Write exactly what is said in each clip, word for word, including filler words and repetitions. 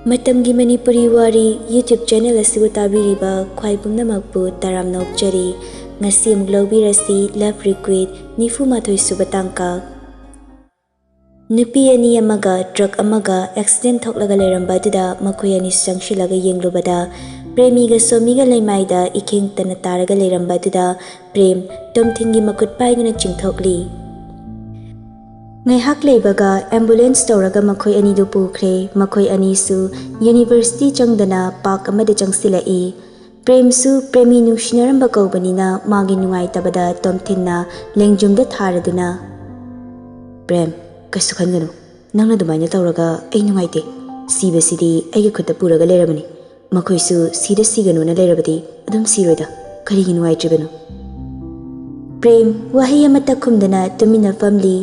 ꯃꯇꯝꯒꯤ ꯃꯅꯤꯄꯨꯔꯤ ꯋꯥꯔꯤ YouTube channel ꯑꯁꯤꯕꯨ ꯇꯥꯕꯤꯔꯤꯕ ꯈ꯭ꯋꯥꯏ ꯄꯨꯝꯅꯃꯛꯄꯨ ꯇꯔꯥꯝꯅ ꯑꯣꯛꯆꯔꯤ꯫ ꯉꯁꯤ ꯑꯃꯨꯛ ꯂꯧꯕꯤꯔꯁꯤ Love Requiem ꯅꯤꯐꯨ ꯃꯥꯊꯣꯏ ꯁꯨꯕ ꯇꯥꯡꯀꯛ꯫ ꯅꯨꯄꯤ ꯑꯅꯤ ꯑꯃꯒ ꯇ꯭ꯔꯛ ꯑꯃꯒ ꯑꯦꯛꯁꯤꯗꯦꯟ ꯊꯣꯛꯂꯒ ꯂꯩꯔꯝꯕ ꯑꯗꯨꯗ ꯃꯈꯣꯏ ꯑꯅꯤ ꯆꯪꯁꯤꯜꯂꯒ ꯌꯦꯡꯂꯨꯕꯗ ꯄ꯭ꯔꯦꯃꯤꯒ ꯁꯣꯃꯤꯒ ꯂꯩꯃꯥꯏꯗ ꯏꯈꯦꯡꯇꯅ ꯇꯥꯔꯒ ꯂꯩꯔꯝꯕ ꯑꯗꯨꯗ ꯄ꯭ꯔꯦꯝ ꯇꯣꯝꯊꯤꯟꯒꯤ ꯃꯈꯨꯠ ꯄꯥꯏꯗꯨꯅ ꯆꯤꯡꯊꯣꯛꯂꯤ꯫ ꯉꯥꯏꯍꯥꯛ ꯂꯩꯕꯒ ꯑꯦꯝꯕꯨꯂꯦꯟꯁ ꯇꯧꯔꯒ ꯃꯈꯣꯏ ꯑꯅꯤꯗꯨ ꯄꯨꯈ꯭ꯔꯦ꯫ ꯃꯈꯣꯏ ꯑꯅꯤꯁꯨ ꯌꯨꯅꯤꯚꯔꯁꯤꯇꯤ ꯆꯪꯗꯅ ꯄꯥꯔꯛ ꯑꯃꯗ ꯆꯪꯁꯤꯜꯂꯛꯏ꯫ ꯄ꯭ꯔꯦꯝꯁꯨ ꯄ꯭ꯔꯦꯃꯤ ꯅꯨꯡꯁꯤꯅꯔꯝꯕ ꯀꯧꯕꯅꯤꯅ ꯃꯥꯒꯤ ꯅꯨꯡꯉꯥꯏꯇꯕꯗ ꯇꯣꯝꯊꯤꯟꯅ ꯂꯦꯡꯖꯨꯝꯗ ꯊꯥꯔꯗꯨꯅ, "ꯄ꯭ꯔꯦꯝ, ꯀꯩꯁꯨ ꯈꯟꯒꯅꯨ꯫ ꯅꯪꯅ ꯑꯗꯨꯃꯥꯏꯅ ꯇꯧꯔꯒ ꯑꯩ ꯅꯨꯡꯉꯥꯏꯇꯦ꯫ ꯁꯤꯕꯁꯤꯗꯤ ꯑꯩꯒꯤ ꯈꯨꯠꯇ ꯄꯨꯔꯒ ꯂꯩꯔꯕꯅꯤ꯫ ꯃꯈꯣꯏꯁꯨ ꯁꯤꯗ ꯁꯤꯒꯅꯨꯅ ꯂꯩꯔꯕꯗꯤ ꯑꯗꯨꯝ ꯁꯤꯔꯣꯏꯗ꯫ ꯀꯔꯤꯒꯤ ꯅꯨꯡꯉꯥꯏꯇ꯭ꯔꯤꯕꯅꯣ?" ꯄ꯭ꯔꯦꯝ ꯋꯥꯍꯩ ꯑꯃꯠꯇ ꯈꯨꯝꯗꯅ ꯇꯨꯃꯤꯟꯅ ꯐꯝꯂꯤ꯫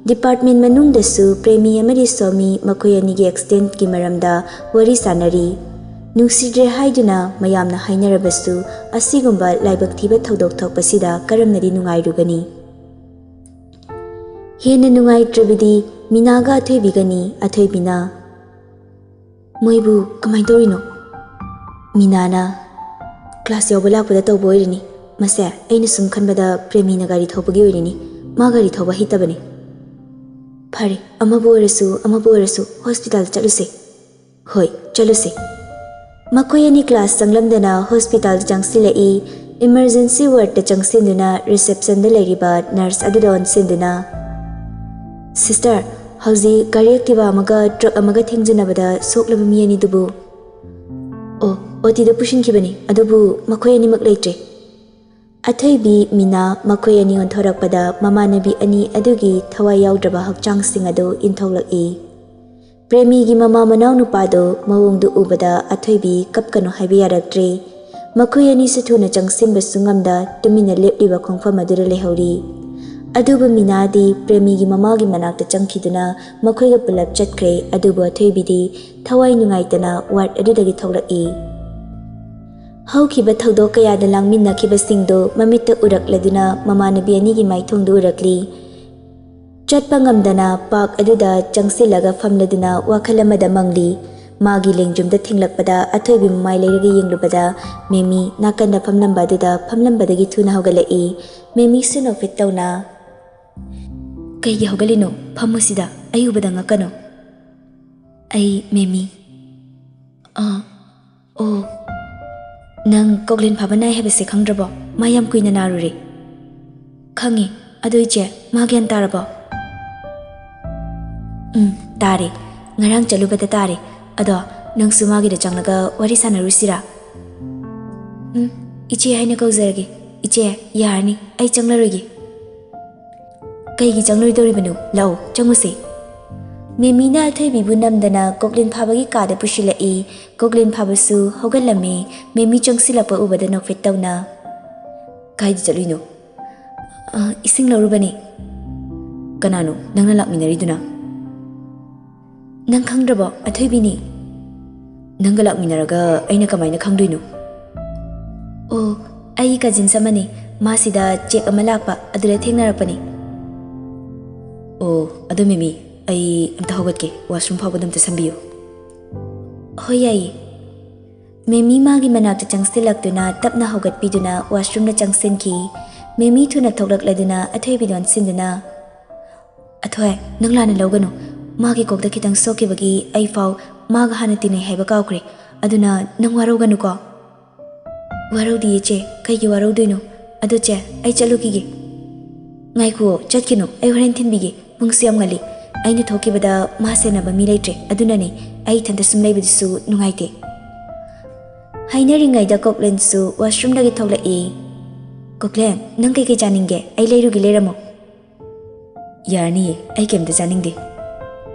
ꯗꯤꯄꯥꯔꯠꯃꯦꯟ ꯃꯅꯨꯡꯗꯁꯨ ꯄ꯭ꯔꯦꯃꯤ ꯑꯃꯗꯤ ꯁꯣꯃꯤ ꯃꯈꯣꯏ ꯑꯅꯤꯒꯤ ꯑꯦꯛꯁꯤꯗꯦꯟꯠꯀꯤ ꯃꯔꯝꯗ ꯋꯥꯔꯤ ꯁꯥꯅꯔꯤ꯫ ꯅꯨꯡꯁꯤꯗ꯭ꯔꯦ ꯍꯥꯏꯗꯨꯅ ꯃꯌꯥꯝꯅ ꯍꯥꯏꯅꯔꯕꯁꯨ ꯑꯁꯤꯒꯨꯝꯕ ꯂꯥꯏꯕꯛ ꯊꯤꯕ ꯊꯧꯗꯣꯛ ꯊꯣꯛꯄꯁꯤꯗ ꯀꯔꯝꯅꯗꯤ ꯅꯨꯡꯉꯥꯏꯔꯨꯒꯅꯤ? ꯍꯦꯟꯅ ꯅꯨꯡꯉꯥꯏꯇ꯭ꯔꯕꯗꯤ ꯃꯤꯅꯥꯒ ꯑꯊꯣꯏꯕꯤꯒꯅꯤ꯫ ꯑꯊꯣꯏꯕꯤꯅ, "ꯃꯣꯏꯕꯨ ꯀꯃꯥꯏꯅ ꯇꯧꯔꯤꯅꯣ?" ꯃꯤꯅꯥꯅ, "ꯀ꯭ꯂꯥꯁ ꯌꯥꯎꯕ ꯂꯥꯛꯄꯗ ꯇꯧꯕ ꯑꯣꯏꯔꯤꯅꯤ꯫ ꯃꯁꯦ ꯑꯩꯅ ꯁꯨꯝ ꯈꯟꯕꯗ ꯄ꯭ꯔꯦꯃꯤꯅ ꯒꯥꯔꯤ ꯊꯧꯕꯒꯤ ꯑꯣꯏꯔꯤꯅꯤ꯫ ꯃꯥ ꯒꯥꯔꯤ ꯊꯧꯕ ꯍꯩꯇꯕꯅꯤ꯫ ꯐꯔꯦ, ꯑꯃꯕꯨ ꯑꯣꯏꯔꯁꯨ ꯑꯃꯕꯨ ꯑꯣꯏꯔꯁꯨ ꯍꯣꯁꯄꯤꯇꯥꯜꯗ ꯆꯠꯂꯨꯁꯦ꯫" "ꯍꯣꯏ, ꯆꯠꯂꯨꯁꯦ꯫" ꯃꯈꯣꯏ ꯑꯅꯤ ꯀ꯭ꯂꯥꯁ ꯆꯪꯂꯝꯗꯅ ꯍꯣꯁꯄꯤꯇꯥꯜꯗ ꯆꯪꯁꯤꯜꯂꯛꯏ꯫ ꯏꯃꯔꯖꯦꯟꯁꯤ ꯋꯥꯔꯗꯇ ꯆꯪꯁꯤꯟꯗꯨꯅ ꯔꯤꯁꯦꯞꯁꯟꯗ ꯂꯩꯔꯤꯕ ꯅꯔꯁ ꯑꯗꯨꯗ ꯑꯣꯟꯁꯤꯟꯗꯨꯅ, "ꯁꯤꯁꯇꯔ, ꯍꯧꯖꯤꯛ ꯒꯥꯔꯤ ꯑꯦꯛꯇꯤꯚꯥ ꯑꯃꯒ ꯇ꯭ꯔꯛ ꯑꯃꯒ ꯊꯦꯡꯖꯤꯟꯅꯕꯗ ꯁꯣꯛꯂꯕ ꯃꯤ ꯑꯅꯤꯗꯨꯕꯨ?" "ꯑꯣ, ꯑꯣ ꯇꯤꯗ ꯄꯨꯁꯤꯟꯈꯤꯕꯅꯤ, ꯑꯗꯨꯕꯨ ꯃꯈꯣꯏ ꯑꯅꯤꯃꯛ ꯂꯩꯇ꯭ꯔꯦ꯫" ꯑꯊꯣꯏꯕꯤ, ꯃꯤꯅꯥ ꯃꯈꯣꯏ ꯑꯅꯤ ꯑꯣꯟꯊꯣꯔꯛꯄꯗ ꯃꯃꯥꯟꯅꯕꯤ ꯑꯅꯤ ꯑꯗꯨꯒꯤ ꯊꯋꯥꯏ ꯌꯥꯎꯗ꯭ꯔꯕ ꯍꯛꯆꯥꯡꯁꯤꯡ ꯑꯗꯨ ꯏꯟꯊꯣꯛꯂꯛꯏ꯫ ꯄ꯭ꯔꯦꯃꯤꯒꯤ ꯃꯃꯥ ꯃꯅꯥꯎ ꯅꯨꯄꯥꯗꯨ ꯃꯑꯣꯡꯗꯨ ꯎꯕꯗ ꯑꯊꯣꯏꯕꯤ ꯀꯞꯀꯅꯨ ꯍꯥꯏꯕ ꯌꯥꯔꯛꯇ꯭ꯔꯦ꯫ ꯃꯈꯣꯏ ꯑꯅꯤꯁꯨ ꯊꯨꯅ ꯆꯪꯁꯤꯟꯕꯁꯨ ꯉꯝꯗ ꯇꯨꯃꯤꯟꯅ ꯂꯦꯞꯂꯤꯕ ꯈꯣꯡꯐꯝ ꯑꯗꯨꯗ ꯂꯩꯍꯧꯔꯤ꯫ ꯑꯗꯨꯕꯨ ꯃꯤꯅꯥꯗꯤ ꯄ꯭ꯔꯦꯃꯤꯒꯤ ꯃꯃꯥꯒꯤ ꯃꯅꯥꯛꯇ ꯆꯪꯈꯤꯗꯨꯅ ꯃꯈꯣꯏꯒ ꯄꯨꯂꯞ ꯆꯠꯈ꯭ꯔꯦ꯫ ꯑꯗꯨꯕꯨ ꯑꯊꯣꯏꯕꯤꯗꯤ ꯊꯋꯥꯏ ꯅꯨꯡꯉꯥꯏꯇꯅ ꯋꯥꯔꯗ ꯑꯗꯨꯗꯒꯤ ꯊꯣꯛꯂꯛꯏ꯫ ꯍꯧꯈꯤꯕ ꯊꯧꯗꯣꯛ ꯀꯌꯥꯗ ꯂꯥꯡꯃꯤꯟꯅꯈꯤꯕꯁꯤꯡꯗꯨ ꯃꯃꯤꯠꯇ ꯎꯔꯛꯂꯗꯨꯅ ꯃꯃꯥꯟꯅꯕꯤ ꯑꯅꯤꯒꯤ ꯃꯥꯏꯊꯣꯡꯗꯨ ꯎꯔꯛꯂꯤ꯫ ꯆꯠꯄ ꯉꯝꯗꯅ ꯄꯥꯔꯛ ꯑꯗꯨꯗ ꯆꯪꯁꯤꯜꯂꯒ ꯐꯝꯂꯗꯨꯅ ꯋꯥꯈꯜ ꯑꯃꯗ ꯃꯪꯂꯤ꯫ ꯃꯥꯒꯤ ꯂꯦꯡꯖꯨꯝꯗ ꯊꯦꯡꯂꯛꯄꯗ ꯑꯊꯣꯏꯕꯤ ꯃꯃꯥꯏ ꯂꯩꯔꯒ ꯌꯦꯡꯂꯨꯕꯗ ꯃꯦꯃꯤ ꯅꯥꯀꯟꯗ ꯐꯝꯂꯝꯕ ꯑꯗꯨꯗ ꯐꯝꯂꯝꯕꯗꯒꯤ ꯊꯨꯅ ꯍꯧꯒꯠꯂꯛꯏ꯫ ꯃꯦꯃꯤꯁꯨ ꯅꯣꯛꯐꯦꯠ ꯇꯧꯅ, "ꯀꯩꯒꯤ ꯍꯧꯒꯠꯂꯤꯅꯣ? ꯐꯝꯃꯨ ꯁꯤꯗ, ꯑꯩ ꯎꯕꯗ ꯉꯛꯀꯅꯨ꯫" "ꯑꯩ ꯃꯦꯃꯤ꯫" "ꯑꯥ, ꯑꯣ, ꯅꯪ ꯀꯣꯛꯂꯦꯟ ꯐꯥꯕ ꯅꯥꯏ ꯍꯥꯏꯕꯁꯦ ꯈꯪꯗ꯭ꯔꯕꯣ? ꯃꯥ ꯌꯥꯝ ꯀꯨꯏꯅ ꯅꯥꯔꯨꯔꯦ꯫" "ꯈꯪꯉꯤ꯫ ꯑꯗꯣ ꯏꯆꯦ, ꯃꯥ ꯒ꯭ꯌꯥꯟ ꯇꯥꯔꯕꯣ?" "ꯎꯝ, ꯇꯥꯔꯦ꯫ ꯉꯔꯥꯡ ꯆꯠꯂꯨꯕꯗ ꯇꯥꯔꯦ꯫ ꯑꯗꯣ ꯅꯪꯁꯨ ꯃꯥꯒꯤꯗ ꯆꯪꯂꯒ ꯋꯥꯔꯤ ꯁꯥꯟꯅꯔꯨꯁꯤꯔꯥ?" "ꯎꯝ, ꯏꯆꯦ ꯍꯥꯏꯅ ꯀꯧꯖꯔꯒꯦ꯫ ꯏꯆꯦ, ꯌꯥꯔꯅꯤ, ꯑꯩ ꯆꯪꯂꯔꯣꯏꯒꯦ꯫" "ꯀꯩꯒꯤ ꯆꯪꯂꯣꯏꯗꯧꯔꯤꯕꯅꯣ? ꯂꯥꯛꯑꯣ, ꯆꯪꯉꯨꯁꯦ꯫" ꯃꯦꯃꯤꯅ ꯑꯊꯣꯏꯕꯤꯕꯨ ꯅꯝꯗꯅ ꯀꯣꯛꯂꯦꯟ ꯐꯥꯕꯒꯤ ꯀꯥꯗ ꯄꯨꯁꯤꯜꯂꯛꯏ꯫ ꯀꯣꯛꯂꯦꯟ ꯐꯥꯕꯁꯨ ꯍꯧꯒꯠꯂꯝꯃꯤ꯫ ꯃꯦꯃꯤ ꯆꯪꯁꯤꯜꯂꯛꯄ ꯎꯕꯗ ꯅꯣꯛꯐꯦꯠ ꯇꯧꯅ, "ꯀꯥꯏꯗ ꯆꯠꯂꯨꯏꯅꯣ?" "ꯑ, ꯏꯁꯤꯡ ꯂꯧꯔꯨꯕꯅꯤ꯫" "ꯀꯅꯥꯅꯣ ꯅꯪꯅ ꯂꯥꯛꯃꯤꯟꯅꯔꯤꯗꯨꯅ?" "ꯅꯪ ꯈꯪꯗ꯭ꯔꯕꯣ? ꯑꯊꯣꯏꯕꯤꯅꯤ꯫" "ꯅꯪꯒ ꯂꯥꯛꯃꯤꯟꯅꯔꯒ ꯑꯩꯅ ꯀꯃꯥꯏꯅ ꯈꯪꯗꯣꯏꯅꯣ?" "ꯑꯣ, ꯑꯩꯒꯤ ꯀꯖꯤꯟꯁ ꯑꯃꯅꯤ꯫ ꯃꯥꯁꯤꯗ ꯆꯦꯛ ꯑꯃ ꯂꯥꯛꯄ, ꯑꯗꯨꯗ ꯊꯦꯡꯅꯔꯛꯄꯅꯤ꯫" "ꯑꯣ, ꯑꯗꯨ ꯃꯦꯃꯤ, ꯑꯩ ꯑꯝꯇ ꯍꯧꯒꯠꯀꯦ, ꯋꯥꯁꯔꯨꯝ ꯐꯥꯎꯕꯗ ꯑꯝꯇ ꯁꯝꯕꯤꯌꯨ꯫" "ꯍꯣꯏ, ꯌꯥꯏꯌꯦ꯫" ꯃꯦꯃꯤ ꯃꯥꯒꯤ ꯃꯅꯥꯛꯇ ꯆꯪꯁꯤꯜꯂꯛꯇꯨꯅ ꯇꯞꯅ ꯍꯧꯒꯠꯄꯤꯗꯨꯅ ꯋꯥꯁꯔꯨꯝꯗ ꯆꯪꯁꯤꯟꯈꯤ꯫ ꯃꯦꯃꯤ ꯊꯨꯅ ꯊꯣꯛꯂꯛꯂꯗꯨꯅ ꯑꯊꯣꯏꯕꯤꯗ ꯑꯣꯟꯁꯤꯟꯗꯨꯅ, "ꯑꯊꯣꯏ, ꯅꯪ ꯂꯥꯟꯅ ꯂꯧꯒꯅꯨ꯫ ꯃꯥꯒꯤ ꯀꯣꯛꯇ ꯈꯤꯇꯪ ꯁꯣꯛꯈꯤꯕꯒꯤ ꯑꯩ ꯐꯥꯎ ꯃꯥꯒ ꯍꯥꯟꯅ ꯇꯤꯟꯅꯩ ꯍꯥꯏꯕ ꯀꯥꯎꯈ꯭ꯔꯦ꯫ ꯑꯗꯨꯅ ꯅꯪ ꯋꯥꯔꯧꯒꯅꯨꯀꯣ꯫" "ꯋꯥꯔꯧꯗꯤꯌꯦ ꯆꯦ, ꯀꯩꯒꯤ ꯋꯥꯔꯧꯗꯣꯏꯅꯣ? ꯑꯗꯣ ꯆꯦ, ꯑꯩ ꯆꯠꯂꯨꯈꯤꯒꯦ꯫" "ꯉꯥꯏꯈꯨꯑꯣ, ꯆꯠꯈꯤꯅꯨ, ꯑꯩ ꯍꯣꯔꯦꯟ ꯊꯤꯟꯕꯤꯒꯦ꯫ ꯄꯨꯡꯁꯨ ꯌꯥꯝ ꯉꯜꯂꯤ꯫ ꯑꯩꯅ ꯊꯣꯛꯈꯤꯕꯗ ꯃꯥ ꯁꯦꯟꯅꯕ ꯃꯤ ꯂꯩꯇ꯭ꯔꯦ, ꯑꯗꯨꯅꯅꯦ꯫ ꯑꯩ ꯏꯊꯟꯇ ꯁꯨꯝ ꯂꯩꯕꯗꯨꯁꯨ ꯅꯨꯡꯉꯥꯏꯇꯦ꯫" ꯍꯥꯏꯅꯔꯤꯉꯩꯗ ꯀꯣꯛꯂꯦꯟꯁꯨ ꯋꯥꯁꯔꯨꯝꯗꯒꯤ ꯊꯣꯛꯂꯛꯏ꯫ "ꯀꯣꯛꯂꯦꯟ, ꯅꯪ ꯀꯩꯀꯩ ꯆꯥꯅꯤꯡꯒꯦ? ꯑꯩ ꯂꯩꯔꯨꯒꯦ, ꯂꯩꯔꯝꯃꯣ꯫" "ꯌꯥꯔꯅꯤꯌꯦ, ꯑꯩ ꯀꯩꯝꯇ ꯆꯥꯅꯤꯡꯗꯦ꯫"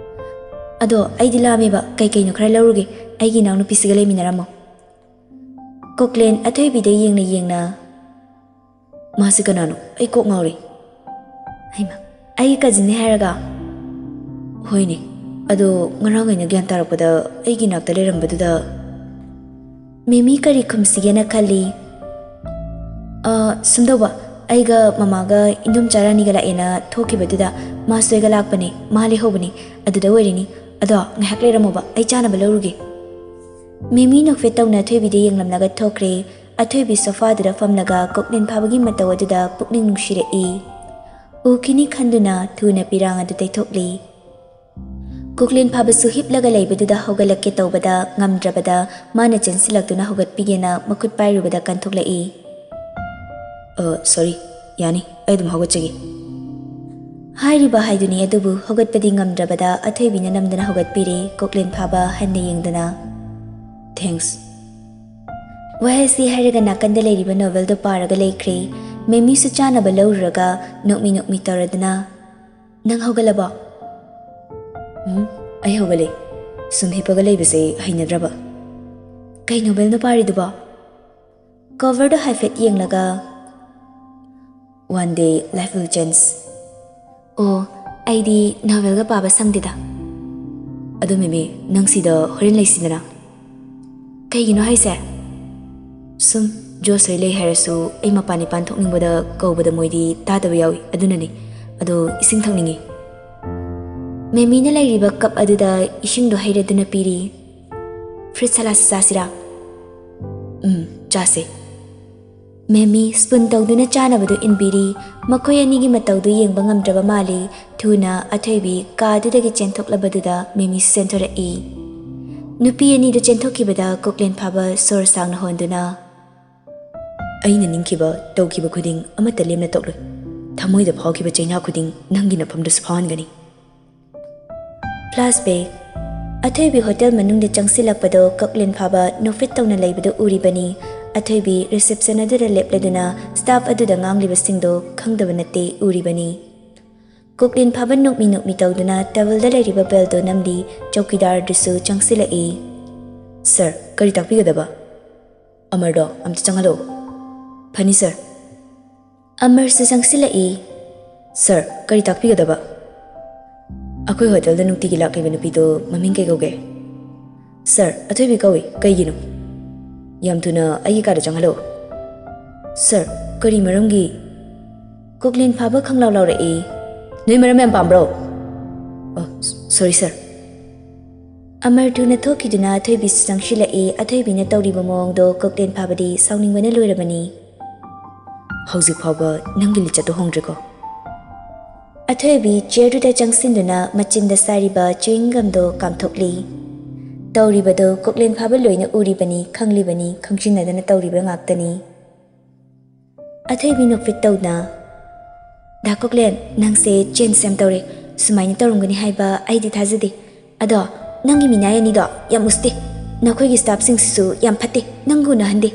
"ꯑꯗꯣ ꯑꯩꯗꯤ ꯂꯥꯝꯃꯦꯕ, ꯀꯩ ꯀꯩꯅꯣ ꯈꯔ ꯂꯧꯔꯨꯒꯦ꯫ ꯑꯩꯒꯤ ꯏꯅꯥꯎꯅꯨꯄꯤꯁꯤꯒ ꯂꯩꯃꯤꯟꯅꯔꯝꯃꯣ꯫" ꯀꯣꯛꯂꯦꯟ ꯑꯊꯣꯏꯕꯤꯗ ꯌꯦꯡꯅ ꯌꯦꯡꯅ, "ꯃꯥꯁꯤ ꯀꯅꯥꯅꯣ? ꯑꯩ ꯀꯣꯛ ꯉꯥꯎꯔꯦ꯫" "ꯍꯩꯃꯥ, ꯑꯩꯒꯤ ꯀꯖꯤꯟꯅꯦ ꯍꯥꯏꯔꯒ?" "ꯍꯣꯏꯅꯦ, ꯑꯗꯣ ꯉꯔꯥꯡ ꯑꯩꯅ ꯒ꯭ꯌꯥꯟ ꯇꯥꯔꯛꯄꯗ ꯑꯩꯒꯤ ꯅꯥꯛꯇ ꯂꯩꯔꯝꯕꯗꯨꯗ꯫" ꯃꯦꯃꯤ ꯀꯔꯤ ꯈꯨꯝꯁꯤꯒꯦꯅ ꯈꯜꯂꯤ꯫ "ꯑ, ꯁꯨꯝꯗꯧꯕ, ꯑꯩꯒ ꯃꯃꯥꯒ ꯏꯟꯗꯣꯝꯆꯥ ꯔꯥꯅꯤꯒ ꯂꯥꯛꯑꯦꯅ ꯊꯣꯛꯈꯤꯕꯗꯨꯗ ꯃꯥꯁꯨ ꯑꯩꯒ ꯂꯥꯛꯄꯅꯦ, ꯃꯥ ꯂꯩꯍꯧꯕꯅꯦ, ꯑꯗꯨꯗ ꯑꯣꯏꯔꯤꯅꯤ꯫ ꯑꯗꯣ ꯉꯥꯏꯍꯥꯛ ꯂꯩꯔꯝꯃꯣꯕ, ꯑꯩ ꯆꯥꯅꯕ ꯂꯧꯔꯨꯒꯦ꯫ ꯃꯦꯃꯤ ꯅꯣꯛꯐꯦꯠ ꯇꯧꯅ ꯑꯊꯣꯏꯕꯤꯗ ꯌꯦꯡꯂꯝꯂꯒ ꯊꯣꯛꯈ꯭ꯔꯦ꯫ ꯑꯊꯣꯏꯕꯤ ꯁꯣꯐꯥꯗꯨꯗ ꯐꯝꯂꯒ ꯀꯣꯛꯂꯦꯟ ꯐꯥꯕꯒꯤ ꯃꯇꯧ ꯑꯗꯨꯗ ꯄꯨꯛꯅꯤꯡ ꯅꯨꯡꯁꯤꯔꯛꯏ꯫ ꯎꯈꯤꯅꯤ ꯈꯟꯗꯨꯅ ꯊꯨꯅ ꯄꯤꯔꯥꯡ ꯑꯗꯨ ꯇꯩꯊꯣꯛꯂꯤ꯫ ꯀꯣꯛꯂꯦꯟ ꯐꯥꯕꯁꯨ ꯍꯤꯞꯂꯒ ꯂꯩꯕꯗꯨꯗ ꯍꯧꯒꯠꯂꯛꯀꯦ ꯇꯧꯕꯗ ꯉꯝꯗ꯭ꯔꯕꯗ ꯃꯥꯅ ꯆꯦꯟꯁꯤꯜꯂꯛꯇꯨꯅ ꯍꯧꯒꯠꯄꯤꯒꯦꯅ ꯃꯈꯨꯠ ꯄꯥꯏꯔꯨꯕꯗ ꯀꯟꯊꯣꯛꯂꯛꯏ꯫ "ꯑ, ꯁꯣꯔꯤ, ꯌꯥꯅꯤ, ꯑꯩ ꯑꯗꯨꯝ ꯍꯧꯒꯠꯆꯒꯦ꯫" ꯍꯥꯏꯔꯤꯕ ꯍꯥꯏꯗꯨꯅꯤ, ꯑꯗꯨꯕꯨ ꯍꯧꯒꯠꯄꯗꯤ ꯉꯝꯗ꯭ꯔꯕꯗ ꯑꯊꯣꯏꯕꯤꯅ ꯅꯝꯗꯅ ꯍꯧꯒꯠꯄꯤꯔꯦ, ꯀꯣꯛꯂꯦꯟ ꯐꯥꯕ ꯍꯟꯅ ꯌꯦꯡꯗꯅ꯫ "ꯊꯦꯡꯛꯁ꯫" ꯋꯥꯍꯩꯁꯤ ꯍꯥꯏꯔꯒ ꯅꯥꯀꯟꯗ ꯂꯩꯔꯤꯕ ꯅꯣꯚꯦꯜꯗꯣ ꯄꯥꯔꯒ ꯂꯩꯈ꯭ꯔꯦ꯫ ꯃꯦꯃꯤꯁꯨ ꯆꯥꯅꯕ ꯂꯧꯔꯨꯔꯒ ꯅꯣꯛꯃꯤ ꯅꯣꯛꯃꯤ ꯇꯧꯔꯗꯅ, "ꯅꯪ ꯍꯧꯒꯠꯂꯕꯣ?" "ꯎꯝ, ꯑꯩ ꯍꯧꯒꯠꯂꯦ꯫ ꯁꯨꯝ ꯍꯤꯞꯄꯒ ꯂꯩꯕꯁꯦ ꯍꯩꯅꯗ꯭ꯔꯕ꯫" "ꯀꯩ ꯅꯣꯚꯦꯜꯅꯣ ꯄꯥꯔꯤꯗꯨꯕꯣ?" ꯀꯣꯚꯔꯗꯣ ꯍꯥꯏꯐꯦꯠ ꯌꯦꯡꯂꯒ, "One Day Life Will Change꯫" "ꯑꯣ, ꯑꯩꯗꯤ ꯅꯣꯚꯦꯜꯒ ꯄꯥꯕ ꯁꯪꯗꯦꯗ꯫" "ꯑꯗꯨ ꯃꯦꯃꯤ, ꯅꯪ ꯁꯤꯗ ꯍꯣꯔꯦꯟ ꯂꯩꯁꯤꯗꯅ꯫" "ꯀꯩꯒꯤꯅꯣ ꯍꯥꯏꯁꯦ?" "ꯁꯨꯝ, ꯖꯣꯁ ꯍꯣꯏ ꯂꯩ ꯍꯥꯏꯔꯁꯨ ꯑꯩ ꯃꯄꯥꯟ ꯏꯄꯥꯟ ꯊꯣꯛꯅꯤꯡꯕꯗ ꯀꯧꯕꯗ ꯃꯣꯏꯗꯤ ꯇꯥꯗꯕ ꯌꯥꯎꯏ, ꯑꯗꯨꯅꯅꯤ꯫ ꯑꯗꯣ ꯏꯁꯤꯡ ꯊꯛꯅꯤꯡꯉꯤ꯫" ꯃꯦꯃꯤꯅ ꯂꯩꯔꯤꯕ ꯀꯞ ꯑꯗꯨꯗ ꯏꯁꯤꯡꯗꯣ ꯍꯩꯔꯗꯨꯅ ꯄꯤꯔꯤ꯫ "Fruit salad ꯆꯥꯁꯤꯔꯥ?" "ꯎꯝ, ꯆꯥꯁꯦ꯫" ꯃꯦꯃꯤ ꯁ꯭ꯄꯨꯟ ꯇꯧꯗꯨꯅ ꯆꯥꯅꯕꯗꯨ ꯏꯟꯕꯤꯔꯤ꯫ ꯃꯈꯣꯏ ꯑꯅꯤꯒꯤ ꯃꯇꯧꯗꯨ ꯌꯦꯡꯕ ꯉꯝꯗ꯭ꯔꯕ ꯃꯥꯜꯂꯤ꯫ ꯊꯨꯅ ꯑꯊꯣꯏꯕꯤ ꯀꯥꯗꯨꯗꯒꯤ ꯆꯦꯟꯊꯣꯛꯂꯕꯗꯨꯗ ꯃꯦꯃꯤꯁꯨ ꯆꯦꯟꯊꯣꯔꯛꯏ꯫ ꯅꯨꯄꯤ ꯑꯅꯤꯗꯨ ꯆꯦꯟꯊꯣꯛꯈꯤꯕꯗ ꯀꯣꯛꯂꯦꯟ ꯐꯥꯕ ꯁꯣꯔ ꯁꯥꯡꯅ ꯍꯣꯟꯗꯨꯅ, "ꯑꯩꯅ ꯅꯤꯡꯈꯤꯕ, ꯇꯧꯈꯤꯕ ꯈꯨꯗꯤꯡ ꯑꯃꯠꯇ ꯂꯦꯝꯅ ꯇꯣꯛꯂꯣꯏ꯫ ꯊꯃꯣꯏꯗ ꯐꯥꯎꯈꯤꯕ ꯆꯩꯅꯥ ꯈꯨꯗꯤꯡ ꯅꯪꯒꯤ ꯅꯐꯝꯗꯁꯨ ꯐꯥꯎꯍꯟꯒꯅꯤ꯫" ꯐ꯭ꯂꯥꯁꯕꯦꯛ꯫ ꯑꯊꯣꯏꯕꯤ ꯍꯣꯇꯦꯜ ꯃꯅꯨꯡꯗ ꯆꯪꯁꯤꯜꯂꯛꯄꯗꯣ ꯀꯣꯛꯂꯦꯟ ꯐꯥꯕ ꯅꯣꯛꯐꯦꯠ ꯇꯧꯅ ꯂꯩꯕꯗꯨ ꯎꯔꯤꯕꯅꯤ꯫ ꯑꯊꯣꯏꯕꯤ ꯔꯤꯁꯦꯞꯁꯟ ꯑꯗꯨꯗ ꯂꯦꯞꯂꯗꯨꯅ ꯁ꯭ꯇꯥꯐ ꯑꯗꯨꯗ ꯉꯥꯡꯂꯤꯕꯁꯤꯡꯗꯣ ꯈꯪꯗꯕ ꯅꯠꯇꯦ, ꯎꯔꯤꯕꯅꯤ꯫ ꯀꯣꯛꯂꯦꯟ ꯐꯥꯕ ꯅꯣꯛꯃꯤ ꯅꯣꯛꯃꯤ ꯇꯧꯗꯨꯅ ꯇꯦꯕꯜꯗ ꯂꯩꯔꯤꯕ ꯕꯦꯜꯗꯣ ꯅꯝꯂꯤ꯫ ꯆꯧꯀꯤꯗꯥꯔꯗꯨꯁꯨ ꯆꯪꯁꯤꯜꯂꯛꯏ꯫ "ꯁꯔ, ꯀꯔꯤ ꯇꯥꯛꯄꯤꯒꯗꯕ?" "ꯑꯃꯔꯗꯣ ꯑꯝꯇ ꯆꯪꯍꯜꯂꯛꯎ꯫" "ꯐꯅꯤ, ꯁꯔ꯫" ꯑꯃꯔꯁꯨ ꯆꯪꯁꯤꯜꯂꯛꯏ꯫ "ꯁꯔ, ꯀꯔꯤ ꯇꯥꯛꯄꯤꯒꯗꯕ?" "ꯑꯩꯈꯣꯏ ꯍꯣꯇꯦꯜꯗ ꯅꯨꯡꯇꯤꯒꯤ ꯂꯥꯛꯂꯤꯕ ꯅꯨꯄꯤꯗꯣ ꯃꯃꯤꯡ ꯀꯩ ꯀꯧꯒꯦ?" "ꯁꯔ, ꯑꯊꯣꯏꯕꯤ ꯀꯧꯏ꯫ ꯀꯩꯒꯤꯅꯣ?" "ꯌꯥꯝ ꯊꯨꯅ ꯑꯩꯒꯤ ꯀꯥꯗ ꯆꯪꯍꯜꯂꯛꯎ꯫" "ꯁꯔ, ꯀꯔꯤ ꯃꯔꯝꯒꯤ?" ꯀꯣꯛꯂꯦꯟ ꯐꯥꯕ ꯈꯪꯂꯥꯎ ꯂꯥꯎꯔꯛꯏ꯫ "ꯅꯣꯏ ꯃꯔꯝ ꯌꯥꯝ ꯄꯥꯝꯕ꯭ꯔꯣ?" "ꯑꯣ, ꯁꯣꯔꯤ, ꯁꯔ꯫" ꯑꯃꯔ ꯊꯨꯅ ꯊꯣꯛꯈꯤꯗꯨꯅ ꯑꯊꯣꯏꯕꯤꯁꯨ ꯆꯪꯁꯤꯜꯂꯛꯏ꯫ ꯑꯊꯣꯏꯕꯤꯅ ꯇꯧꯔꯤꯕ ꯃꯑꯣꯡꯗꯣ ꯀꯣꯛꯂꯦꯟ ꯐꯥꯕꯗꯤ ꯁꯥꯎꯅꯤꯡꯕꯅ ꯂꯣꯏꯔꯕꯅꯤ꯫ "ꯍꯧꯖꯤꯛ ꯐꯥꯎꯕ ꯅꯪꯒꯤ ꯂꯤꯆꯠꯇꯣ ꯍꯣꯡꯗ꯭ꯔꯤꯀꯣ?" ꯑꯊꯣꯏꯕꯤ ꯆꯤꯌꯔꯗꯨꯗ ꯆꯪꯁꯤꯟꯗꯨꯅ ꯃꯆꯤꯟꯗ ꯁꯥꯔꯤꯕ ꯆ꯭ꯌꯨꯋꯤꯡ ꯒꯝꯗꯣ ꯀꯥꯝꯊꯣꯛꯂꯤ꯫ ꯇꯧꯔꯤꯕꯗꯣ ꯀꯣꯛꯂꯦꯟ ꯐꯥꯕ ꯂꯣꯏꯅ ꯎꯔꯤꯕꯅꯤ, ꯈꯪꯂꯤꯕꯅꯤ, ꯈꯪꯖꯤꯟꯅꯗꯅ ꯇꯧꯔꯤꯕ ꯉꯥꯛꯇꯅꯤ꯫ ꯑꯊꯣꯏꯕꯤ ꯅꯣꯛꯐꯦꯠ ꯇꯧꯅ, "ꯗꯥ ꯀꯣꯛꯂꯦꯟ, ꯅꯪꯁꯦ ꯆꯦꯟꯖ ꯌꯥꯝ ꯇꯧꯔꯦ꯫ ꯁꯨꯃꯥꯏꯅ ꯇꯧꯔꯝꯒꯅꯤ ꯍꯥꯏꯕ ꯑꯩꯗꯤ ꯊꯥꯖꯗꯦ꯫ ꯑꯗꯣ ꯅꯪꯒꯤ ꯃꯤꯅꯥꯏ ꯑꯅꯤꯗꯣ ꯌꯥꯝ ꯎꯁꯤꯠꯇꯦ꯫ ꯅꯈꯣꯏꯒꯤ ꯁ꯭ꯇꯥꯐꯁꯤꯡꯁꯤꯁꯨ ꯌꯥꯝ ꯐꯠꯇꯦ꯫ ꯅꯪꯒ ꯎꯅꯍꯟꯗꯦ꯫"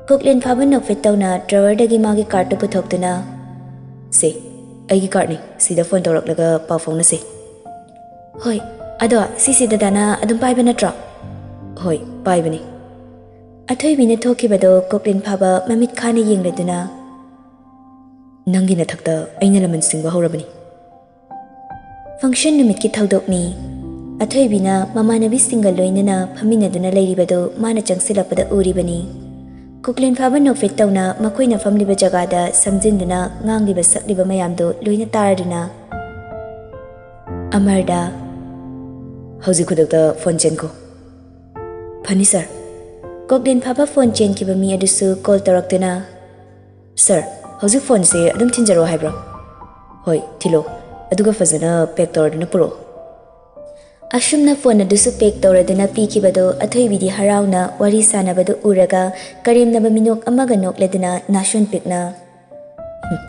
ꯀꯣꯛꯂꯦꯟ ꯐꯥꯕ ꯅꯣꯛꯐꯦꯠ ꯇꯧꯅ ꯗ꯭ꯔꯣꯋꯔꯗꯒꯤ ꯃꯥꯒꯤ ꯀꯥꯔꯠꯇꯨ ꯄꯨꯊꯣꯛꯇꯨꯅ, "ꯁꯦ, ꯑꯩꯒꯤ ꯀꯥꯔꯠꯅꯤ꯫ ꯁꯤꯗ ꯐꯣꯟ ꯇꯧꯔꯛꯂꯒ ꯄꯥꯎ ꯐꯥꯎꯅꯁꯦ꯫" "ꯍꯣꯏ, ꯑꯗꯣ ꯁꯤꯁꯤ ꯗꯗꯥꯅ ꯑꯗꯨꯝ ꯄꯥꯏꯕ ꯅꯠꯇ꯭ꯔꯣ?" "ꯍꯣꯏ, ꯄꯥꯏꯕꯅꯤ꯫" ꯑꯊꯣꯏꯕꯤꯅ ꯊꯣꯛꯈꯤꯕꯗꯣ ꯀꯣꯛꯂꯦꯟ ꯐꯥꯕ ꯃꯃꯤꯠ ꯈꯥꯅ ꯌꯦꯡꯂꯗꯨꯅ, "ꯅꯪꯒꯤ ꯅꯊꯛꯇ ꯑꯩꯅ ꯂꯃꯟ ꯁꯤꯡꯕ ꯍꯧꯔꯕꯅꯤ꯫" ꯐꯪꯁꯟ ꯅꯨꯃꯤꯠꯀꯤ ꯊꯧꯗꯣꯛꯅꯤ꯫ ꯑꯊꯣꯏꯕꯤꯅ ꯃꯃꯥꯟꯅꯕꯤꯁꯤꯡꯒ ꯂꯣꯏꯅꯅ ꯐꯝꯃꯤꯟꯅꯗꯨꯅ ꯂꯩꯔꯤꯕꯗꯨ ꯃꯥꯅ ꯆꯪꯁꯤꯜꯂꯛꯄꯗ ꯎꯔꯤꯕꯅꯤ꯫ ꯀꯣꯛꯂꯦꯟ ꯐꯥꯕ ꯅꯣꯛꯐꯦꯠ ꯇꯧꯅ ꯃꯈꯣꯏꯅ ꯐꯝꯂꯤꯕ ꯖꯒꯥꯗ ꯁꯝꯖꯤꯟꯗꯨꯅ ꯉꯥꯡꯂꯤꯕ ꯁꯛꯂꯤꯕ ꯃꯌꯥꯝꯗꯨ ꯂꯣꯏꯅ ꯇꯥꯔꯗꯨꯅ, ꯑꯃꯔꯗ, "ꯍꯧꯖꯤꯛ ꯈꯨꯗꯛꯇ ꯐꯣꯟ ꯆꯦꯟꯈꯣ꯫" "ꯐꯅꯤ, ꯁꯥꯔ꯫" ꯀꯣꯛꯂꯦꯟ ꯐꯥꯕ ꯐꯣꯟ ꯆꯦꯟꯈꯤꯕ ꯃꯤ ꯑꯗꯨꯁꯨ ꯀꯣꯜ ꯇꯧꯔꯛꯇꯨꯅ, "ꯁꯥꯔ, ꯍꯧꯖꯤꯛ ꯐꯣꯟꯁꯦ ꯑꯗꯨꯝ ꯊꯤꯟꯖꯔꯛꯑꯣ ꯍꯥꯏꯕ꯭ꯔꯣ?" "ꯍꯣꯏ, ꯊꯤꯜꯂꯣ꯫ ꯑꯗꯨꯒ ꯐꯖꯅ ꯄꯦꯛ ꯇꯧꯔꯗꯨꯅ ꯄꯨꯔꯛꯑꯣ꯫" ꯑꯁꯨꯝꯅ ꯐꯣꯟ ꯑꯗꯨꯁꯨ ꯄꯦꯛ ꯇꯧꯔꯗꯨꯅ ꯄꯤꯈꯤꯕꯗꯨ ꯑꯊꯣꯏꯕꯤꯗꯤ ꯍꯔꯥꯎꯅ ꯋꯥꯔꯤ ꯁꯥꯟꯅꯕꯗꯨ ꯎꯔꯒ ꯀꯔꯦꯝꯅꯕ ꯃꯤꯅꯣꯛ ꯑꯃꯒ ꯅꯣꯛꯂꯗꯨꯅ ꯅꯥꯁꯣꯟ ꯄꯤꯛꯅ, "ꯍꯨꯝ,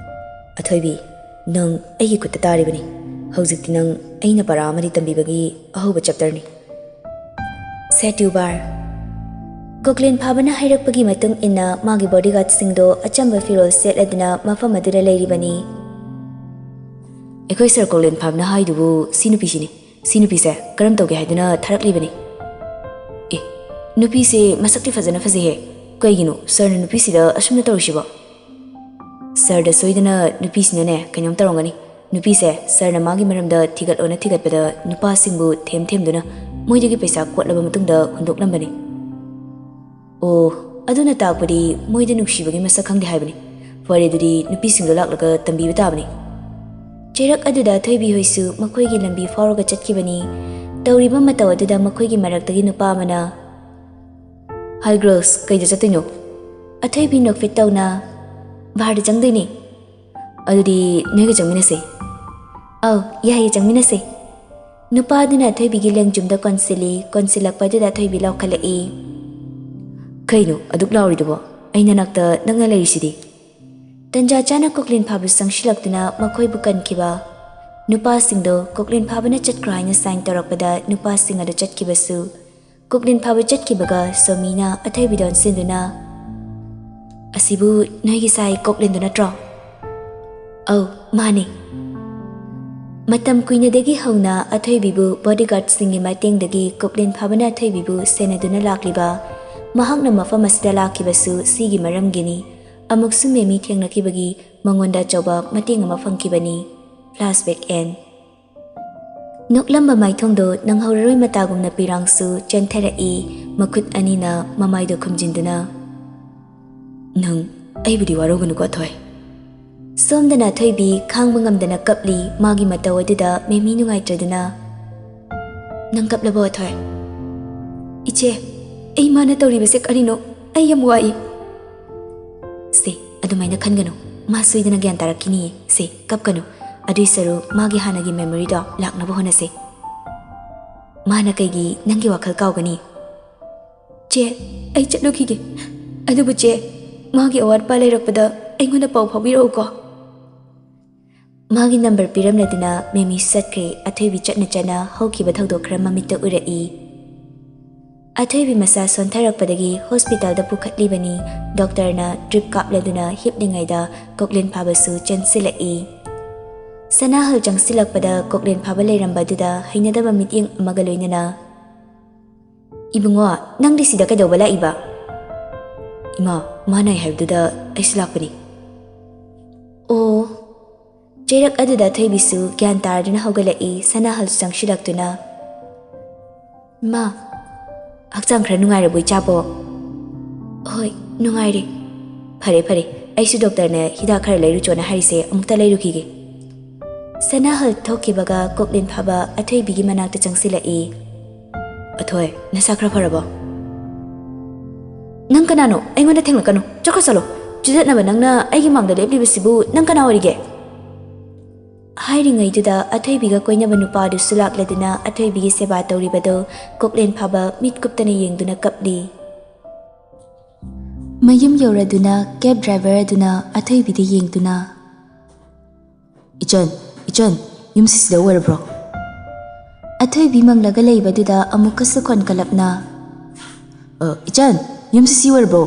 ꯑꯊꯣꯏꯕꯤ, ꯅꯪ ꯑꯩꯒꯤ ꯈꯨꯠꯇ ꯇꯥꯔꯤꯕꯅꯤ꯫ ꯍꯧꯖꯤꯛꯇꯤ ꯅꯪ ꯑꯩꯅ ꯄꯔꯥ ꯑꯃꯗꯤ ꯇꯝꯕꯤꯕꯒꯤ ꯑꯍꯧꯕ ꯆꯦꯞꯇꯔꯅꯤ꯫" ꯁꯦꯇ꯭ꯌꯨꯕꯥꯔ꯫ ꯀꯣꯛꯂꯦꯟ ꯐꯥꯕꯅ ꯍꯥꯏꯔꯛꯄꯒꯤ ꯃꯇꯨꯡ ꯏꯟꯅ ꯃꯥꯒꯤ ꯕꯣꯗꯤꯒꯥꯔꯗꯁꯤꯡꯗꯣ ꯑꯆꯝꯕ ꯐꯤꯔꯣꯜ ꯁꯦꯠꯂꯗꯨꯅ ꯃꯐꯝ ꯑꯗꯨꯗ ꯂꯩꯔꯤꯕꯅꯤ꯫ "ꯑꯩꯈꯣꯏ ꯁꯥꯔ ꯀꯣꯛꯂꯦꯟ ꯐꯥꯕꯅ ꯍꯥꯏꯗꯨꯕꯨ ꯁꯤ ꯅꯨꯄꯤꯁꯤꯅꯤ꯫ ꯁꯤ ꯅꯨꯄꯤꯁꯦ ꯀꯔꯝ ꯇꯧꯒꯦ ꯍꯥꯏꯗꯨꯅ ꯊꯥꯔꯛꯂꯤꯕꯅꯤ꯫" "ꯑꯦ, ꯅꯨꯄꯤꯁꯦ ꯃꯁꯛꯇꯤ ꯐꯖꯅ ꯐꯖꯩꯍꯦ꯫ ꯀꯩꯒꯤꯅꯣ ꯁꯥꯔꯅ ꯅꯨꯄꯤꯁꯤꯗ ꯑꯁꯨꯝꯅ ꯇꯧꯔꯤꯁꯤꯕꯣ?" "ꯁꯥꯔꯗ ꯁꯣꯏꯗꯅ ꯅꯨꯄꯤꯁꯤꯅꯅꯦ ꯀꯩꯅꯣꯝ ꯇꯧꯔꯝꯒꯅꯤ꯫ ꯅꯨꯄꯤꯁꯦ ꯁꯥꯔꯅ ꯃꯥꯒꯤ ꯃꯔꯝꯗ ꯊꯤꯒꯠꯂꯣꯅ ꯊꯤꯒꯠꯄꯗ ꯅꯨꯄꯥꯁꯤꯡꯕꯨ ꯊꯦꯝ ꯊꯦꯝꯗꯨꯅ ꯃꯣꯏꯗꯒꯤ ꯄꯩꯁꯥ ꯀꯣꯠꯂꯕ ꯃꯇꯨꯡꯗ ꯍꯨꯟꯗꯣꯛꯂꯝꯕꯅꯤ꯫" "ꯑꯣ, ꯑꯗꯨꯅ ꯇꯥꯛꯄꯗꯤ ꯃꯣꯏꯗ ꯅꯨꯡꯁꯤꯕꯒꯤ ꯃꯁꯛ ꯈꯪꯗꯦ ꯍꯥꯏꯕꯅꯤ꯫ ꯐꯔꯦ, ꯑꯗꯨꯗꯤ ꯅꯨꯄꯤꯁꯤꯡꯗꯣ ꯂꯥꯛꯂꯒ ꯇꯝꯕꯤꯕ ꯇꯥꯕꯅꯤ꯫" ꯆꯩꯔꯛ ꯑꯗꯨꯗ ꯊꯣꯏꯕꯤ ꯍꯣꯏꯁꯨ ꯃꯈꯣꯏꯒꯤ ꯂꯝꯕꯤ ꯐꯥꯎꯔꯒ ꯆꯠꯈꯤꯕꯅꯤ꯫ ꯇꯧꯔꯤꯕ ꯃꯇꯧ ꯑꯗꯨꯗ ꯃꯈꯣꯏꯒꯤ ꯃꯔꯛꯇꯒꯤ ꯅꯨꯄꯥ ꯑꯃꯅ, "Hi girls, ꯀꯩꯗ ꯆꯠꯇꯣꯏꯅꯣ?" ꯑꯊꯣꯏꯕꯤ ꯅꯣꯛꯐꯦꯠ ꯇꯧꯅ, "Barꯗ ꯆꯪꯗꯣꯏꯅꯦ꯫" "ꯑꯗꯨꯗꯤ ꯅꯣꯏꯒ ꯆꯪꯃꯤꯟꯅꯁꯦ꯫" "ꯑꯧ, ꯌꯥꯏꯌꯦ, ꯆꯪꯃꯤꯟꯅꯁꯦ꯫" ꯅꯨꯄꯥ ꯑꯗꯨꯅ ꯑꯊꯣꯏꯕꯤꯒꯤ ꯂꯦꯡꯖꯨꯝꯗ ꯀꯣꯟꯁꯤꯜꯂꯤ꯫ ꯀꯣꯟꯁꯤꯜꯂꯛꯄ ꯑꯗꯨꯗ ꯑꯊꯣꯏꯕꯤ ꯂꯥꯎꯈꯠꯂꯛꯏ꯫ "ꯀꯩꯅꯣ ꯑꯗꯨꯛ ꯂꯥꯎꯔꯤꯗꯨꯕꯣ? ꯑꯩ ꯅꯅꯥꯛꯇ ꯅꯛꯅ ꯂꯩꯔꯤꯁꯤꯗꯤ꯫" ꯇꯟꯖꯥ ꯆꯥꯅ ꯀꯣꯛꯂꯦꯟ ꯐꯥꯕ ꯆꯪꯁꯤꯜꯂꯛꯇꯨꯅ ꯃꯈꯣꯏꯕꯨ ꯀꯟꯈꯤꯕ꯫ ꯅꯨꯄꯥꯁꯤꯡꯗꯣ ꯀꯣꯛꯂꯦꯟ ꯐꯥꯕꯅ ꯆꯠꯈ꯭ꯔꯣ ꯍꯥꯏꯅ ꯁꯥꯏꯟ ꯇꯧꯔꯛꯄꯗ ꯅꯨꯄꯥꯁꯤꯡ ꯑꯗꯨ ꯆꯠꯈꯤꯕꯁꯨ꯫ ꯀꯣꯛꯂꯦꯟ ꯐꯥꯕ ꯆꯠꯈꯤꯕꯒ ꯁꯣꯃꯤꯅ ꯑꯊꯣꯏꯕꯤꯗ ꯑꯣꯟꯁꯤꯟꯗꯨꯅ, "ꯑꯁꯤꯕꯨ ꯅꯣꯏꯒꯤ ꯁꯥꯏ ꯀꯣꯛꯂꯦꯟꯗꯨ ꯅꯠꯇ꯭ꯔꯣ?" "ꯑꯧ, ꯃꯥꯅꯦ꯫" ꯃꯇꯝ ꯀꯨꯏꯅꯗꯒꯤ ꯍꯧꯅ ꯑꯊꯣꯏꯕꯤꯕꯨ ꯕꯣꯗꯤꯒꯥꯔꯗꯁꯤꯡꯒꯤ ꯃꯇꯦꯡꯗꯒꯤ ꯀꯣꯛꯂꯦꯟ ꯐꯥꯕꯅ ꯑꯊꯣꯏꯕꯤꯕꯨ ꯁꯦꯟꯅꯗꯨꯅ ꯂꯥꯛꯂꯤꯕ, ꯃꯍꯥꯛꯅ ꯃꯐꯝ ꯑꯁꯤꯗ ꯂꯥꯛꯈꯤꯕꯁꯨ ꯁꯤꯒꯤ ꯃꯔꯝꯒꯤꯅꯤ꯫ ꯑꯃꯨꯛꯁꯨ ꯃꯦꯃꯤ ꯊꯦꯡꯅꯈꯤꯕꯒꯤ ꯃꯉꯣꯟꯗ ꯑꯆꯧꯕ ꯃꯇꯦꯡ ꯑꯃ ꯐꯪꯈꯤꯕꯅꯤ꯫ Flashback end. ꯅꯣꯛꯂꯝꯕ ꯃꯥꯏꯊꯣꯡꯗꯣ ꯅꯪꯍꯧꯔꯔꯣꯏ ꯃꯇꯥꯒꯨꯝꯅ ꯄꯤꯔꯥꯡꯁꯨ ꯆꯦꯟꯊꯔꯛꯏ, ꯃꯈꯨꯠ ꯑꯅꯤꯅ ꯃꯃꯥꯏꯗꯣ ꯈꯨꯝꯖꯤꯟꯗꯨꯅ꯫ "ꯅꯪ ꯑꯩꯕꯨꯗꯤ ꯋꯥꯔꯧꯒꯅꯨꯀꯣ, ꯊꯣꯏ꯫" ꯁꯣꯝꯗꯅ ꯊꯣꯏꯕꯤ ꯈꯥꯡꯕ ꯉꯝꯗꯅ ꯀꯞꯂꯤ꯫ ꯃꯥꯒꯤ ꯃꯇꯧ ꯑꯗꯨꯗ ꯃꯦꯃꯤ ꯅꯨꯡꯉꯥꯏꯇ꯭ꯔꯗꯨꯅ, "ꯅꯪ ꯀꯞꯂꯕꯣ, ꯊꯣꯏ?" "ꯏꯆꯦ, ꯑꯩ ꯃꯥꯅ ꯇꯧꯔꯤꯕꯁꯦ ꯀꯔꯤꯅꯣ? ꯑꯩ ꯌꯥꯝ ꯋꯥꯏ꯫" "ꯁꯦ, ꯑꯗꯨꯃꯥꯏꯅ ꯈꯟꯒꯅꯨ꯫ ꯃꯥ ꯁꯣꯏꯗꯅ ꯒ꯭ꯌꯥꯟ ꯇꯥꯔꯛꯈꯤꯅꯤꯌꯦ꯫ ꯁꯦ, ꯀꯞꯀꯅꯨ꯫ ꯑꯗꯨꯏ ꯁꯔꯨꯛ ꯃꯥꯒꯤ ꯍꯥꯟꯅꯒꯤ ꯃꯦꯃꯣꯔꯤꯗꯣ ꯂꯥꯛꯅꯕ ꯍꯣꯠꯅꯁꯦ꯫" "ꯃꯥꯅ ꯀꯩꯒꯤ ꯅꯪꯒꯤ ꯋꯥꯈꯜ ꯀꯥꯎꯒꯅꯤ?" "ꯆꯦ, ꯑꯩ ꯆꯠꯂꯨꯈꯤꯒꯦ꯫ ꯑꯗꯨꯕꯨ ꯆꯦ, ꯃꯥꯒꯤ ꯑꯋꯥꯠꯄ ꯂꯩꯔꯛꯄꯗ ꯑꯩꯉꯣꯟꯗ ꯄꯥꯎ ꯐꯥꯎꯕꯤꯔꯛꯎꯀꯣ꯫" ꯃꯥꯒꯤ ꯅꯝꯕꯔ ꯄꯤꯔꯝꯂꯗꯨꯅ ꯃꯦꯃꯤ ꯆꯠꯈ꯭ꯔꯦ꯫ ꯑꯊꯣꯏꯕꯤ ꯆꯠꯅ ꯆꯠꯅ ꯍꯧꯈꯤꯕ ꯊꯧꯗꯣꯛ ꯈꯔ ꯃꯃꯤꯠꯇ ꯎꯔꯛꯏ꯫ ꯑꯊꯣꯏꯕꯤ ꯃꯁꯥ ꯁꯣꯟꯊꯔꯛꯄꯗꯒꯤ ꯍꯣꯁꯄꯤꯇꯥꯜꯗ ꯄꯨꯈꯠꯂꯤꯕꯅꯤ꯫ ꯗꯣꯛꯇꯔꯅ ꯗ꯭ꯔꯤꯞ ꯀꯥꯞꯂꯗꯨꯅ ꯍꯤꯞꯂꯤꯉꯩꯗ ꯀꯣꯛꯂꯦꯟ ꯐꯥꯕꯁꯨ ꯆꯦꯟꯁꯤꯜꯂꯛꯏ꯫ ꯁꯅꯥꯍꯜ ꯆꯪꯁꯤꯜꯂꯛꯄꯗ ꯀꯣꯛꯂꯦꯟ ꯐꯥꯕ ꯂꯩꯔꯝꯕꯗꯨꯗ ꯍꯩꯅꯗꯕ ꯃꯤꯠꯌꯦꯡ ꯑꯃꯒ ꯂꯣꯏꯅꯅ, "ꯏꯕꯨꯡꯉꯣ, ꯅꯪꯗꯤ ꯁꯤꯗ ꯀꯩꯗꯧꯕ ꯂꯥꯛꯏꯕ?" "ꯏꯃꯥ, ꯃꯥ ꯅꯥꯏ ꯍꯥꯏꯕꯗꯨꯗ ꯑꯩꯁꯨ ꯂꯥꯛꯄꯅꯤ꯫" "ꯑꯣ꯫" ꯆꯩꯔꯛ ꯑꯗꯨꯗ ꯊꯣꯏꯕꯤꯁꯨ ꯒ꯭ꯌꯥꯟ ꯇꯥꯔꯗꯨꯅ ꯍꯧꯒꯠꯂꯛꯏ, ꯁꯅꯥꯍꯜꯁꯨ ꯆꯪꯁꯤꯜꯂꯛꯇꯨꯅ, "ꯃꯥ, ꯍꯛꯆꯥꯡ ꯈꯔ ꯅꯨꯡꯉꯥꯏꯔꯕꯣ ꯏꯆꯥꯕꯣ?" "ꯍꯣꯏ, ꯅꯨꯡꯉꯥꯏꯔꯦ꯫" "ꯐꯔꯦ, ꯐꯔꯦ, ꯑꯩꯁꯨ ꯗꯣꯛꯇꯔꯅ ꯍꯤꯗꯥꯛ ꯈꯔ ꯂꯩꯔꯨꯆꯣꯅ ꯍꯥꯏꯔꯤꯁꯦ, ꯑꯃꯨꯛꯇ ꯂꯩꯔꯨꯈꯤꯒꯦ꯫" ꯁꯅꯥꯍꯜ ꯊꯣꯛꯈꯤꯕꯒ ꯀꯣꯛꯂꯦꯟ ꯐꯥꯕ ꯑꯊꯣꯏꯕꯤꯒꯤ ꯃꯅꯥꯛꯇ ꯆꯪꯁꯤꯜꯂꯛꯏ꯫ "ꯑꯊꯣꯏ, ꯅꯁꯥ ꯈꯔ ꯐꯔꯕꯣ?" "ꯅꯪ ꯀꯅꯥꯅꯣ? ꯑꯩꯉꯣꯟꯗ ꯊꯦꯡꯂꯛꯀꯅꯨ꯫ ꯆꯠꯈ꯭ꯔꯣ ꯆꯠꯂꯣ꯫ ꯆꯨꯗꯠꯅꯕ ꯅꯪꯅ ꯑꯩꯒꯤ ꯃꯥꯡꯗ ꯂꯦꯞꯂꯤꯕꯁꯤꯕꯨ ꯅꯪ ꯀꯅꯥ ꯑꯣꯏꯔꯤꯒꯦ?" ꯍꯥꯏꯔꯤꯉꯩꯗꯨꯗ ꯑꯊꯣꯏꯕꯤꯒ ꯀꯣꯏꯅꯕ ꯅꯨꯄꯥꯗꯨꯁꯨ ꯂꯥꯛꯂꯗꯨꯅ ꯑꯊꯣꯏꯕꯤꯒꯤ ꯁꯦꯕꯥ ꯇꯧꯔꯤꯕꯗꯨ ꯀꯣꯛꯂꯦꯟ ꯐꯥꯕ ꯃꯤꯠ ꯀꯨꯞꯇꯅ ꯌꯦꯡꯗꯨꯅ ꯀꯞꯂꯤ꯫ ꯃꯌꯨꯝ ꯌꯧꯔꯗꯨꯅ ꯀꯦꯕ ꯗ꯭ꯔꯥꯏꯚꯔ ꯑꯗꯨꯅ ꯑꯊꯣꯏꯕꯤꯗ ꯌꯦꯡꯗꯨꯅ, "ꯏꯆꯟ, ꯏꯆꯟ, ꯌꯨꯝꯁꯤ ꯁꯤꯗ ꯑꯣꯏꯔꯕ꯭ꯔꯣ?" ꯑꯊꯣꯏꯕꯤ ꯃꯪꯂꯒ ꯂꯩꯕꯗꯨꯗ ꯑꯃꯨꯛꯀꯁꯨ ꯈꯣꯟꯀꯠꯂꯞꯅ, "ꯑ, ꯏꯆꯟ, ꯌꯨꯝꯁꯤ ꯁꯤ ꯑꯣꯏꯔꯕ꯭ꯔꯣ?"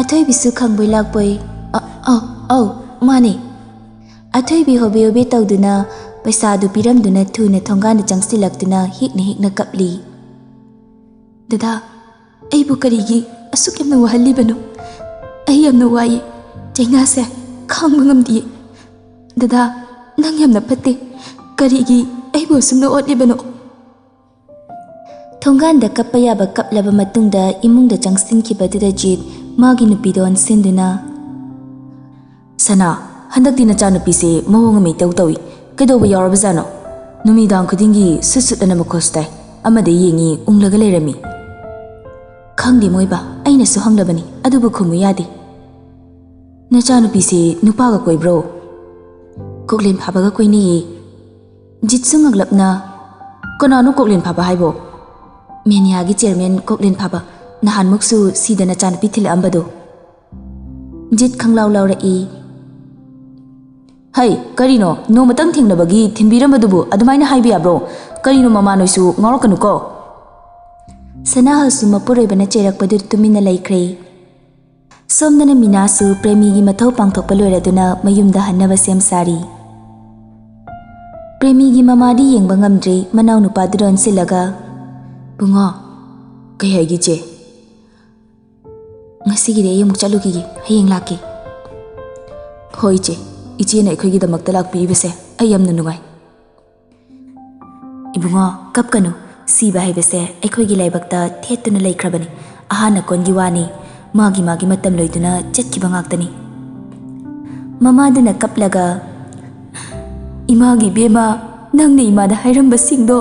ꯑꯊꯣꯏꯕꯤꯁꯨ ꯈꯪꯕꯣꯏ ꯂꯥꯛꯄꯣꯏ, "ꯑ, ꯑꯧ, ꯑꯧ, ꯃꯥꯅꯦ꯫" ꯑꯊꯣꯏꯕꯤ ꯍꯣꯕꯦ ꯍꯣꯕꯦ ꯇꯧꯗꯨꯅ ꯄꯩꯁꯥꯗꯨ ꯄꯤꯔꯝꯗꯨꯅ ꯊꯨꯅ ꯊꯣꯡꯒꯥꯟꯗ ꯆꯪꯁꯤꯜꯂꯛꯇꯨꯅ ꯍꯤꯛꯅ ꯍꯤꯛꯅ ꯀꯞꯂꯤ꯫ "ꯗꯗꯥ, ꯑꯩꯕꯨ ꯀꯔꯤꯒꯤ ꯑꯁꯨꯛ ꯌꯥꯝꯅ ꯋꯥꯍꯜꯂꯤꯕꯅꯣ? ꯑꯩ ꯌꯥꯝꯅ ꯋꯥꯏꯌꯦ꯫ ꯆꯩꯅꯥꯁꯦ ꯈꯥꯡꯕ ꯉꯝꯗꯤꯌꯦ꯫ ꯗꯗꯥ, ꯅꯪ ꯌꯥꯝꯅ ꯐꯠꯇꯦ꯫ ꯀꯔꯤꯒꯤ ꯑꯩꯕꯨ ꯑꯁꯨꯝꯅ ꯑꯣꯠꯂꯤꯕꯅꯣ?" ꯊꯣꯡꯒꯥꯟꯗ ꯀꯞꯄ ꯌꯥꯕ ꯀꯞꯂꯕ ꯃꯇꯨꯡꯗ ꯏꯃꯨꯡꯗ ꯆꯪꯁꯤꯟꯈꯤꯕꯗꯨꯗ ꯖꯤꯠ ꯃꯥꯒꯤ ꯅꯨꯄꯤꯗ ꯑꯣꯟꯁꯤꯟꯗꯨꯅ, "ꯁꯅꯥ, ꯍꯟꯗꯛꯇꯤ ꯅꯆꯥꯅꯨꯄꯤꯁꯦ ꯃꯑꯣꯡ ꯑꯃ ꯏꯇꯧ ꯇꯧꯏ꯫ ꯀꯩꯗꯧꯕ ꯌꯥꯎꯔꯕꯖꯥꯠꯅꯣ? ꯅꯨꯃꯤꯗꯥꯡ ꯈꯨꯗꯤꯡꯒꯤ ꯁꯨꯠ ꯁꯨꯠ ꯑꯅ ꯃꯈꯣꯜꯁꯨ ꯇꯥꯏ꯫ ꯑꯃꯗ ꯌꯦꯡꯉꯤ, ꯎꯪꯂꯒ ꯂꯩꯔꯝꯃꯤ꯫" "ꯈꯪꯗꯦ ꯃꯣꯏꯕ, ꯑꯩꯅꯁꯨ ꯍꯪꯂꯕꯅꯤ, ꯑꯗꯨꯕꯨ ꯈꯨꯝꯃꯨ ꯌꯥꯗꯦ꯫" "ꯅꯆꯥꯅꯨꯄꯤꯁꯦ ꯅꯨꯄꯥꯒ ꯀꯣꯏꯕ꯭ꯔꯣ?" "ꯀꯣꯛꯂꯦꯟ ꯐꯥꯕꯒ ꯀꯣꯏꯅꯩꯌꯦ꯫" ꯖꯤꯠꯁꯨ ꯉꯛꯂꯞꯅ, "ꯀꯅꯥꯅꯣ ꯀꯣꯛꯂꯦꯟ ꯐꯥꯕ ꯍꯥꯏꯕꯣ?" "ꯃꯦꯅꯤꯌꯥꯒꯤ ꯆꯤꯌꯔꯃꯦꯟ ꯀꯣꯛꯂꯦꯟ ꯐꯥꯕ, ꯅꯍꯥꯟꯃꯨꯛꯁꯨ ꯁꯤꯗ ꯅꯆꯥꯅꯨꯄꯤ ꯊꯤꯜꯂꯛꯑꯝꯕꯗꯣ꯫" ꯖꯤꯠ ꯈꯪꯂꯥꯎ ꯂꯥꯎꯔꯛꯏ꯫ "ꯍꯩ, ꯀꯔꯤꯅꯣ? ꯅꯣꯡꯃꯇꯪ ꯊꯦꯡꯅꯕꯒꯤ ꯊꯤꯟꯕꯤꯔꯝꯕꯗꯨꯕꯨ ꯑꯗꯨꯃꯥꯏꯅ ꯍꯥꯏꯕ ꯌꯥꯕ꯭ꯔꯣ? ꯀꯔꯤꯅꯣ ꯃꯃꯥ ꯅꯣꯏꯁꯨ ꯉꯥꯎꯔꯛꯀꯅꯨꯀꯣ꯫" ꯁꯅꯥꯍꯜꯁꯨ ꯃꯄꯨꯔꯣꯏꯕꯅ ꯆꯩꯔꯛꯄꯗꯨ ꯇꯨꯃꯤꯟꯅ ꯂꯩꯈ꯭ꯔꯦ꯫ ꯁꯣꯝꯗꯅ ꯃꯤꯅꯥꯁꯨ ꯄ꯭ꯔꯦꯃꯤꯒꯤ ꯃꯊꯧ ꯄꯥꯡꯊꯣꯛꯄ ꯂꯣꯏꯔꯗꯨꯅ ꯃꯌꯨꯝꯗ ꯍꯟꯅꯕ ꯁꯦꯝ ꯁꯥꯔꯤ꯫ ꯄ꯭ꯔꯦꯃꯤꯒꯤ ꯃꯃꯥꯗꯤ ꯌꯦꯡꯕ ꯉꯝꯗ꯭ꯔꯦ, ꯃꯅꯥꯎꯅꯨꯄꯥꯗꯨꯗ ꯑꯣꯟꯁꯤꯜꯂꯒ, "ꯕꯨꯡꯉꯣ, ꯀꯩ ꯍꯥꯏꯒꯦ ꯏꯆꯦ?" "ꯉꯁꯤꯒꯤꯗꯤ ꯑꯩ ꯑꯃꯨꯛ ꯆꯠꯂꯨꯈꯤꯒꯦ, ꯍꯌꯦꯡ ꯂꯥꯛꯀꯦ꯫" "ꯍꯣꯏ ꯏꯆꯦ, ꯏꯆꯦꯅ ꯑꯩꯈꯣꯏꯒꯤꯗꯃꯛꯇ ꯂꯥꯛꯄꯤꯕꯁꯦ ꯑꯩ ꯌꯥꯝꯅ ꯅꯨꯡꯉꯥꯏ꯫" "ꯏꯕꯨꯡꯉꯣ, ꯀꯞꯀꯅꯨ꯫ ꯁꯤꯕ ꯍꯥꯏꯕꯁꯦ ꯑꯩꯈꯣꯏꯒꯤ ꯂꯥꯏꯕꯛꯇ ꯊꯦꯠꯇꯨꯅ ꯂꯩꯈ꯭ꯔꯕꯅꯤ꯫ ꯑꯍꯥꯟ ꯑꯀꯣꯟꯒꯤ ꯋꯥꯅꯤ꯫ ꯃꯥꯒꯤ ꯃꯥꯒꯤ ꯃꯇꯝ ꯂꯣꯏꯗꯨꯅ ꯆꯠꯈꯤꯕ ꯉꯥꯛꯇꯅꯤ꯫" ꯃꯃꯥꯗꯨꯅ ꯀꯞꯂꯒ, ꯏꯃꯥꯒꯤ ꯕꯦꯃꯥ, ꯅꯪꯅ ꯏꯃꯥꯗ ꯍꯥꯏꯔꯝꯕꯁꯤꯡꯗꯣ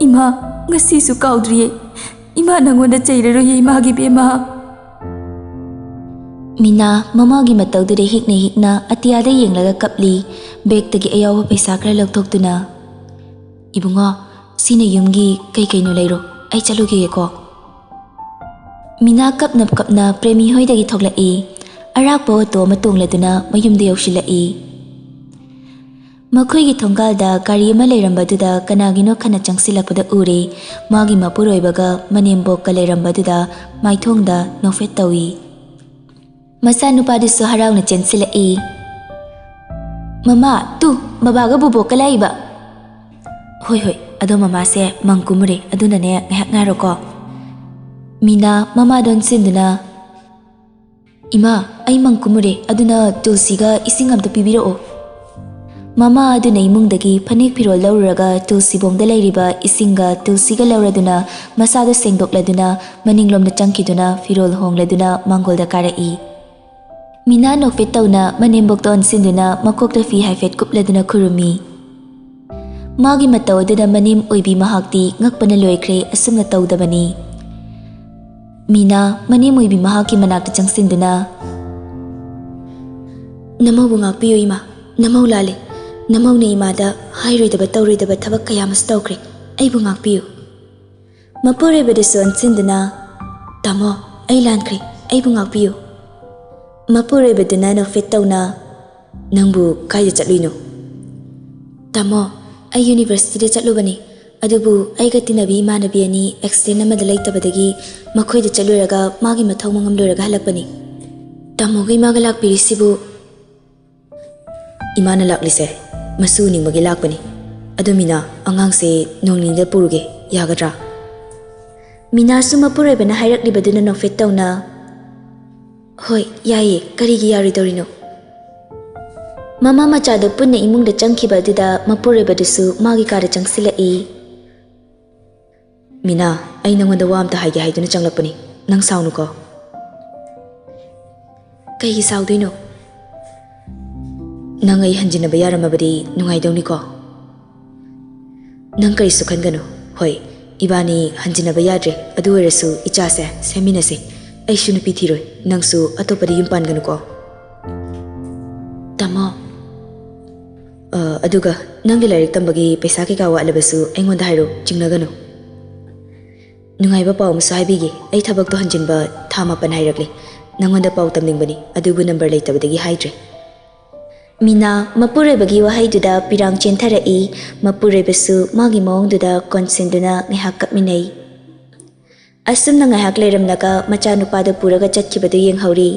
ꯏꯃꯥ ꯉꯁꯤꯁꯨ ꯀꯥꯎꯗ꯭ꯔꯤꯌꯦ꯫ ꯏꯃꯥ ꯅꯪꯉꯣꯟꯗ ꯆꯩꯔꯔꯣꯏꯌꯦ, ꯏꯃꯥꯒꯤ ꯕꯦꯃꯥ꯫ ꯃꯤꯅꯥ ꯃꯃꯥꯒꯤ ꯃꯇꯧꯗꯨꯗ ꯍꯤꯛꯅ ꯍꯤꯛꯅ ꯑꯇꯤꯌꯥꯗ ꯌꯦꯡꯂꯒ ꯀꯞꯂꯤ꯫ ꯕꯦꯒꯇꯒꯤ ꯑꯌꯥꯎꯕ ꯄꯩꯁꯥ ꯈꯔ ꯂꯧꯊꯣꯛꯇꯨꯅ, "ꯏꯕꯨꯡꯉꯣ, ꯁꯤꯅ ꯌꯨꯝꯒꯤ ꯀꯩ ꯀꯩꯅꯣ ꯂꯩꯔꯣ, ꯑꯩ ꯆꯠꯂꯨꯈꯤꯒꯦꯀꯣ꯫" ꯃꯤꯅꯥ ꯀꯞꯅ ꯀꯞꯅ ꯄ꯭ꯔꯦꯃꯤ ꯍꯣꯏꯗꯒꯤ ꯊꯣꯛꯂꯛꯏ꯫ ꯑꯔꯥꯛꯄ ꯑꯣꯇꯣ ꯑꯃ ꯇꯣꯡꯂꯗꯨꯅ ꯃꯌꯨꯝꯗ ꯌꯧꯁꯤꯜꯂꯛꯏ꯫ ꯃꯈꯣꯏꯒꯤ ꯊꯣꯡꯒꯥꯜꯗ ꯒꯥꯔꯤ ꯑꯃ ꯂꯩꯔꯝꯕꯗꯨꯗ ꯀꯅꯥꯒꯤꯅꯣ ꯈꯟꯅ ꯆꯪꯁꯤꯜꯂꯛꯄꯗ ꯎꯔꯦ꯫ ꯃꯥꯒꯤ ꯃꯄꯨꯔꯣꯏꯕꯒ ꯃꯅꯦꯝꯕꯣꯛꯀ ꯂꯩꯔꯝꯕꯗꯨꯗ ꯃꯥꯏꯊꯣꯡꯗ ꯅꯣꯛꯐꯦꯠ ꯇꯧꯏ꯫ ꯃꯆꯥꯅꯨꯄꯥꯗꯨꯁꯨ ꯍꯔꯥꯎꯅ ꯆꯦꯟꯁꯤꯜꯂꯛꯏ꯫ "ꯃꯃꯥ, ꯇꯨ, ꯕꯕꯥꯒ ꯕꯣꯕꯣꯛꯀ ꯂꯥꯛꯏꯕ꯫" "ꯍꯣꯏ, ꯍꯣꯏ, ꯑꯗꯣ ꯃꯃꯥꯁꯦ ꯃꯪ ꯀꯨꯝꯃꯨꯔꯦ, ꯑꯗꯨꯅꯅꯦ ꯉꯥꯏꯍꯥꯛ ꯉꯥꯏꯔꯣꯀꯣ꯫" ꯃꯤꯅꯥ ꯃꯃꯥꯗ ꯑꯣꯟꯁꯤꯟꯗꯨꯅ, "ꯏꯃꯥ, ꯑꯩ ꯃꯪ ꯀꯨꯝꯃꯨꯔꯦ, ꯑꯗꯨꯅ ꯇꯨꯜꯁꯤꯒ ꯏꯁꯤꯡ ꯑꯝꯇ ꯄꯤꯕꯤꯔꯛꯑꯣ꯫" ꯃꯃꯥ ꯑꯗꯨꯅ ꯏꯃꯨꯡꯗꯒꯤ ꯐꯅꯦꯛ ꯐꯤꯔꯣꯜ ꯂꯧꯔꯨꯔꯒ ꯇꯨꯜꯁꯤꯕꯣꯡꯗ ꯂꯩꯔꯤꯕ ꯏꯁꯤꯡꯒ ꯇꯨꯜꯁꯤꯒ ꯂꯧꯔꯗꯨꯅ ꯃꯁꯥꯗꯣ ꯁꯦꯡꯗꯣꯛꯂꯗꯨꯅ ꯃꯅꯤꯡꯂꯣꯝꯗ ꯆꯪꯈꯤꯗꯨꯅ ꯐꯤꯔꯣꯜ ꯍꯣꯡꯂꯗꯨꯅ ꯃꯥꯡꯒꯣꯜꯗ ꯀꯥꯔꯛꯏ꯫ ꯃꯤꯅꯥ ꯅꯣꯛꯐꯦꯠ ꯇꯧꯅ ꯃꯅꯦꯝꯕꯣꯛꯇ ꯑꯣꯟꯁꯤꯟꯗꯨꯅ ꯃꯀꯣꯛꯇ ꯐꯤ ꯍꯥꯏꯐꯦꯠ ꯀꯨꯞꯂꯗꯨꯅ ꯈꯨꯔꯨꯝꯃꯤ꯫ ꯃꯥꯒꯤ ꯃꯇꯧ ꯑꯗꯨꯗ ꯃꯅꯦꯝ ꯑꯣꯏꯕꯤ ꯃꯍꯥꯛꯇꯤ ꯉꯛꯄꯅ ꯂꯣꯏꯈ꯭ꯔꯦ, ꯑꯁꯨꯝꯅ ꯇꯧꯗꯕꯅꯤ꯫ ꯃꯤꯅꯥ ꯃꯅꯦꯝ ꯑꯣꯏꯕꯤ ꯃꯍꯥꯛꯀꯤ ꯃꯅꯥꯛꯇ ꯆꯪꯁꯤꯟꯗꯨꯅ, "ꯅꯃꯧꯕꯨ ꯉꯥꯛꯄꯤꯌꯨ ꯏꯃꯥ, ꯅꯃꯧ ꯂꯥꯜꯂꯦ꯫ ꯅꯃꯧꯅ ꯏꯃꯥꯗ ꯍꯥꯏꯔꯣꯏꯗꯕ ꯇꯧꯔꯣꯏꯗꯕ ꯊꯕꯛ ꯀꯌꯥ ꯑꯃꯁꯨ ꯇꯧꯈ꯭ꯔꯦ, ꯑꯩꯕꯨ ꯉꯥꯛꯄꯤꯌꯨ꯫" ꯃꯄꯨꯔꯣꯏꯕꯗꯨꯁꯨ ꯑꯣꯟꯁꯤꯟꯗꯨꯅ, "ꯇꯥꯃꯣ, ꯑꯩ ꯂꯥꯟꯈ꯭ꯔꯦ, ꯑꯩꯕꯨ ꯉꯥꯛꯄꯤꯌꯨ꯫" ꯃꯄꯨꯔꯣꯏꯕꯗꯨꯅ ꯅꯣꯛꯐꯦꯠ ꯇꯧꯅ, "ꯅꯪꯕꯨ ꯀꯥꯏꯗ ꯆꯠꯂꯨꯏꯅꯣ?" "ꯇꯥꯃꯣ, ꯑꯩ ꯌꯨꯅꯤꯚꯔꯁꯤꯇꯤꯗ ꯆꯠꯂꯨꯕꯅꯤ, ꯑꯗꯨꯕꯨ ꯑꯩꯒ ꯇꯤꯟꯅꯕꯤ ꯏꯃꯥꯟꯅꯕꯤ ꯑꯅꯤ ꯑꯦꯛꯁꯤꯗꯦꯟ ꯑꯃꯗ ꯂꯩꯇꯕꯗꯒꯤ ꯃꯈꯣꯏꯗ ꯆꯠꯂꯨꯔꯒ ꯃꯥꯒꯤ ꯃꯊꯧ ꯃꯉꯝ ꯂꯣꯏꯔꯒ ꯍꯜꯂꯛꯄꯅꯤ꯫" "ꯇꯥꯃꯣꯒ ꯏꯃꯥꯒ ꯂꯥꯛꯄꯤꯔꯤꯁꯤꯕꯨ?" "ꯏꯃꯥꯅ ꯂꯥꯛꯂꯤꯁꯦ ꯃꯁꯨ ꯎꯅꯤꯡꯕꯒꯤ ꯂꯥꯛꯄꯅꯤ꯫ ꯑꯗꯨ ꯃꯤꯅꯥ, ꯑꯉꯥꯡꯁꯦ ꯅꯣꯡ ꯅꯤꯅꯤꯗ ꯄꯨꯔꯨꯒꯦ, ꯌꯥꯒꯗ꯭ꯔꯥ?" ꯃꯤꯅꯥꯁꯨ ꯃꯄꯨꯔꯣꯏꯕꯅ ꯍꯥꯏꯔꯛꯂꯤꯕꯗꯨꯅ ꯅꯣꯛꯐꯦꯠ ꯇꯧꯅ, "ꯍꯣꯏ, ꯌꯥꯏꯌꯦ, ꯀꯔꯤꯒꯤ ꯌꯥꯔꯣꯏꯗꯧꯔꯤꯅꯣ?" ꯃꯃꯥ ꯃꯆꯥꯗꯣ ꯄꯨꯟꯅ ꯏꯃꯨꯡꯗ ꯆꯪꯈꯤꯕ ꯑꯗꯨꯗ ꯃꯄꯨꯔꯣꯏꯕꯗꯨꯁꯨ ꯃꯥꯒꯤ ꯀꯥꯗ ꯆꯪꯁꯤꯜꯂꯛꯏ꯫ "ꯃꯤꯅꯥ, ꯑꯩ ꯅꯪꯉꯣꯟꯗ ꯋꯥ ꯑꯝꯇ ꯍꯥꯏꯒꯦ ꯍꯥꯏꯗꯨꯅ ꯆꯪꯂꯛꯄꯅꯤ, ꯅꯪ ꯁꯥꯎꯅꯨꯀꯣ꯫" "ꯀꯩꯒꯤ ꯁꯥꯎꯗꯣꯏꯅꯣ?" ꯅꯪ ꯑꯩ ꯍꯟꯖꯤꯟꯅꯕ ꯌꯥꯔꯝꯃꯕꯗꯤ ꯅꯨꯡꯉꯥꯏꯗꯧꯅꯤꯀꯣ? ꯅꯪ ꯀꯔꯤꯁꯨ ꯈꯟꯒꯅꯨ꯫ ꯍꯣꯏ, ꯏꯕꯥꯅꯤ ꯍꯟꯖꯤꯟꯅꯕ ꯌꯥꯗ꯭ꯔꯦ, ꯑꯗꯨ ꯑꯣꯏꯔꯁꯨ ꯏꯆꯥꯁꯦ ꯁꯦꯝꯃꯤꯟꯅꯁꯦ꯫ ꯑꯩꯁꯨ ꯅꯨꯄꯤ ꯊꯤꯔꯣꯏ, ꯅꯪꯁꯨ ꯑꯇꯣꯞꯄꯗ ꯌꯨꯝ ꯄꯥꯟꯒꯅꯨꯀꯣ꯫ ꯇꯥꯃꯣ꯫ ꯑ, ꯑꯗꯨꯒ ꯅꯪꯒꯤ ꯂꯥꯏꯔꯤꯛ ꯇꯝꯕꯒꯤ ꯄꯩꯁꯥ ꯀꯩꯀꯥ ꯋꯥꯠꯂꯕꯁꯨ ꯑꯩꯉꯣꯟꯗ ꯍꯥꯏꯔꯣ, ꯆꯤꯡꯅꯒꯅꯨ꯫ ꯅꯨꯡꯉꯥꯏꯕ ꯄꯥꯎ ꯑꯃꯁꯨ ꯍꯥꯏꯕꯤꯒꯦ꯫ ꯑꯩ ꯊꯕꯛꯇꯣ ꯍꯟꯖꯤꯟꯕ ꯊꯥ ꯃꯥꯄꯟ ꯍꯥꯏꯔꯛꯂꯦ꯫ ꯅꯪꯉꯣꯟꯗ ꯄꯥꯎ ꯇꯝꯅꯤꯡꯕꯅꯤ, ꯑꯗꯨꯕꯨ ꯅꯝꯕꯔ ꯂꯩꯇꯕꯗꯒꯤ ꯍꯥꯏꯗ꯭ꯔꯦ꯫ ꯃꯤꯅꯥ, ꯃꯄꯨꯔꯣꯏꯕꯒꯤ ꯋꯥꯍꯩꯗꯨꯗ ꯄꯤꯔꯥꯡ ꯆꯦꯟꯊꯔꯛꯏ꯫ ꯃꯄꯨꯔꯣꯏꯕꯁꯨ ꯃꯥꯒꯤ ꯃꯑꯣꯡꯗꯨꯗ ꯀꯣꯟꯁꯤꯟꯗꯨꯅ ꯉꯥꯏꯍꯥꯛ ꯀꯞꯃꯤꯟꯅꯩ꯫ ꯑꯁꯨꯝꯅ ꯉꯥꯏꯍꯥꯛ ꯂꯩꯔꯝꯂꯒ ꯃꯆꯥꯅꯨꯄꯥꯗꯨ ꯄꯨꯔꯒ ꯆꯠꯈꯤꯕꯗꯨ ꯌꯦꯡꯍꯧꯔꯤ꯫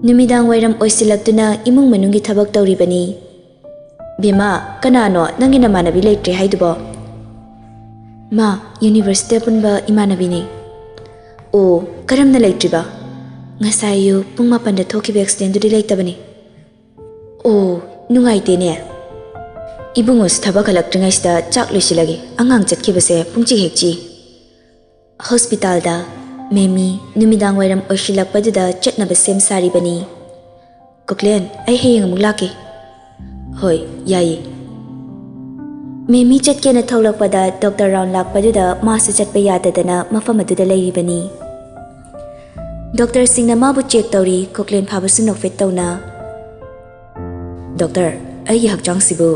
ꯅꯨꯃꯤꯗꯥꯡ ꯋꯥꯏꯔꯝ ꯑꯣꯏꯁꯤꯜꯂꯛꯇꯨꯅ ꯏꯃꯨꯡ ꯃꯅꯨꯡꯒꯤ ꯊꯕꯛ ꯇꯧꯔꯤꯕꯅꯤ꯫ "ꯕꯦꯝꯃ, ꯀꯅꯥꯅꯣ ꯅꯪꯒꯤ ꯅꯃꯥꯟꯅꯕꯤ ꯂꯩꯇ꯭ꯔꯦ ꯍꯥꯏꯗꯨꯕꯣ?" "ꯃꯥ, ꯌꯨꯅꯤꯚꯔꯁꯤꯇꯤꯗ ꯄꯨꯟꯕ ꯏꯃꯥꯟꯅꯕꯤꯅꯤ꯫" "ꯑꯣ, ꯀꯔꯝꯅ ꯂꯩꯇ꯭ꯔꯤꯕ?" "ꯉꯁꯥꯏ ꯑꯌꯨꯛ ꯄꯨꯡ ꯃꯥꯄꯟꯗ ꯊꯣꯛꯈꯤꯕ ꯑꯦꯛꯁꯤꯗꯦꯟꯗꯨꯗꯤ ꯂꯩꯇꯕꯅꯤ꯫" "ꯑꯣ, ꯅꯨꯡꯉꯥꯏꯇꯦꯅꯦ꯫" "ꯏꯕꯨꯡꯉꯣꯁꯨ ꯊꯕꯛ ꯍꯜꯂꯛꯇ꯭ꯔꯤꯉꯩꯁꯤꯗ ꯆꯥꯛ ꯂꯣꯏꯁꯤꯜꯂꯒꯦ, ꯑꯉꯥꯡ ꯆꯠꯈꯤꯕꯁꯦ ꯄꯨꯡꯆꯤꯛ ꯍꯦꯛ ꯆꯤꯛꯏ꯫" ꯍꯣꯁꯄꯤꯇꯥꯜꯗ꯫ ꯃꯦꯃꯤ, ꯅꯨꯃꯤꯗꯥꯡ ꯋꯥꯏꯔꯝ ꯑꯣꯏꯁꯤꯜꯂꯛꯄꯗꯨꯗ ꯆꯠꯅꯕ ꯁꯦꯝ ꯁꯥꯔꯤꯕꯅꯤ꯫ "ꯀꯣꯀ꯭ꯂꯦꯟ, ꯑꯩ ꯍꯌꯦꯡ ꯑꯃꯨꯛ ꯂꯥꯛꯀꯦ꯫" "ꯍꯣꯏ, ꯌꯥꯏꯌꯦ꯫" ꯃꯦꯃꯤ ꯆꯠꯀꯦꯅ ꯊꯣꯛꯂꯛꯄꯗ ꯗꯣꯛꯇꯔ ꯔꯥꯎꯟ ꯂꯥꯛꯄꯗꯨꯗ ꯃꯥꯁꯨ ꯆꯠꯄ ꯌꯥꯗꯗꯅ ꯃꯐꯝ ꯑꯗꯨꯗ ꯂꯩꯔꯤꯕꯅꯤ꯫ ꯗꯣꯛꯇꯔꯁꯤꯡꯅ ꯃꯥꯕꯨ ꯆꯦꯛ ꯇꯧꯔꯤ, ꯀꯣꯀ꯭ꯂꯦꯟ ꯐꯥꯕꯁꯨ ꯅꯣꯛꯐꯦꯠ ꯇꯧꯅ꯫ "ꯗꯣꯛꯇꯔ, ꯑꯩꯒꯤ ꯍꯛꯆꯥꯡꯁꯤꯕꯨ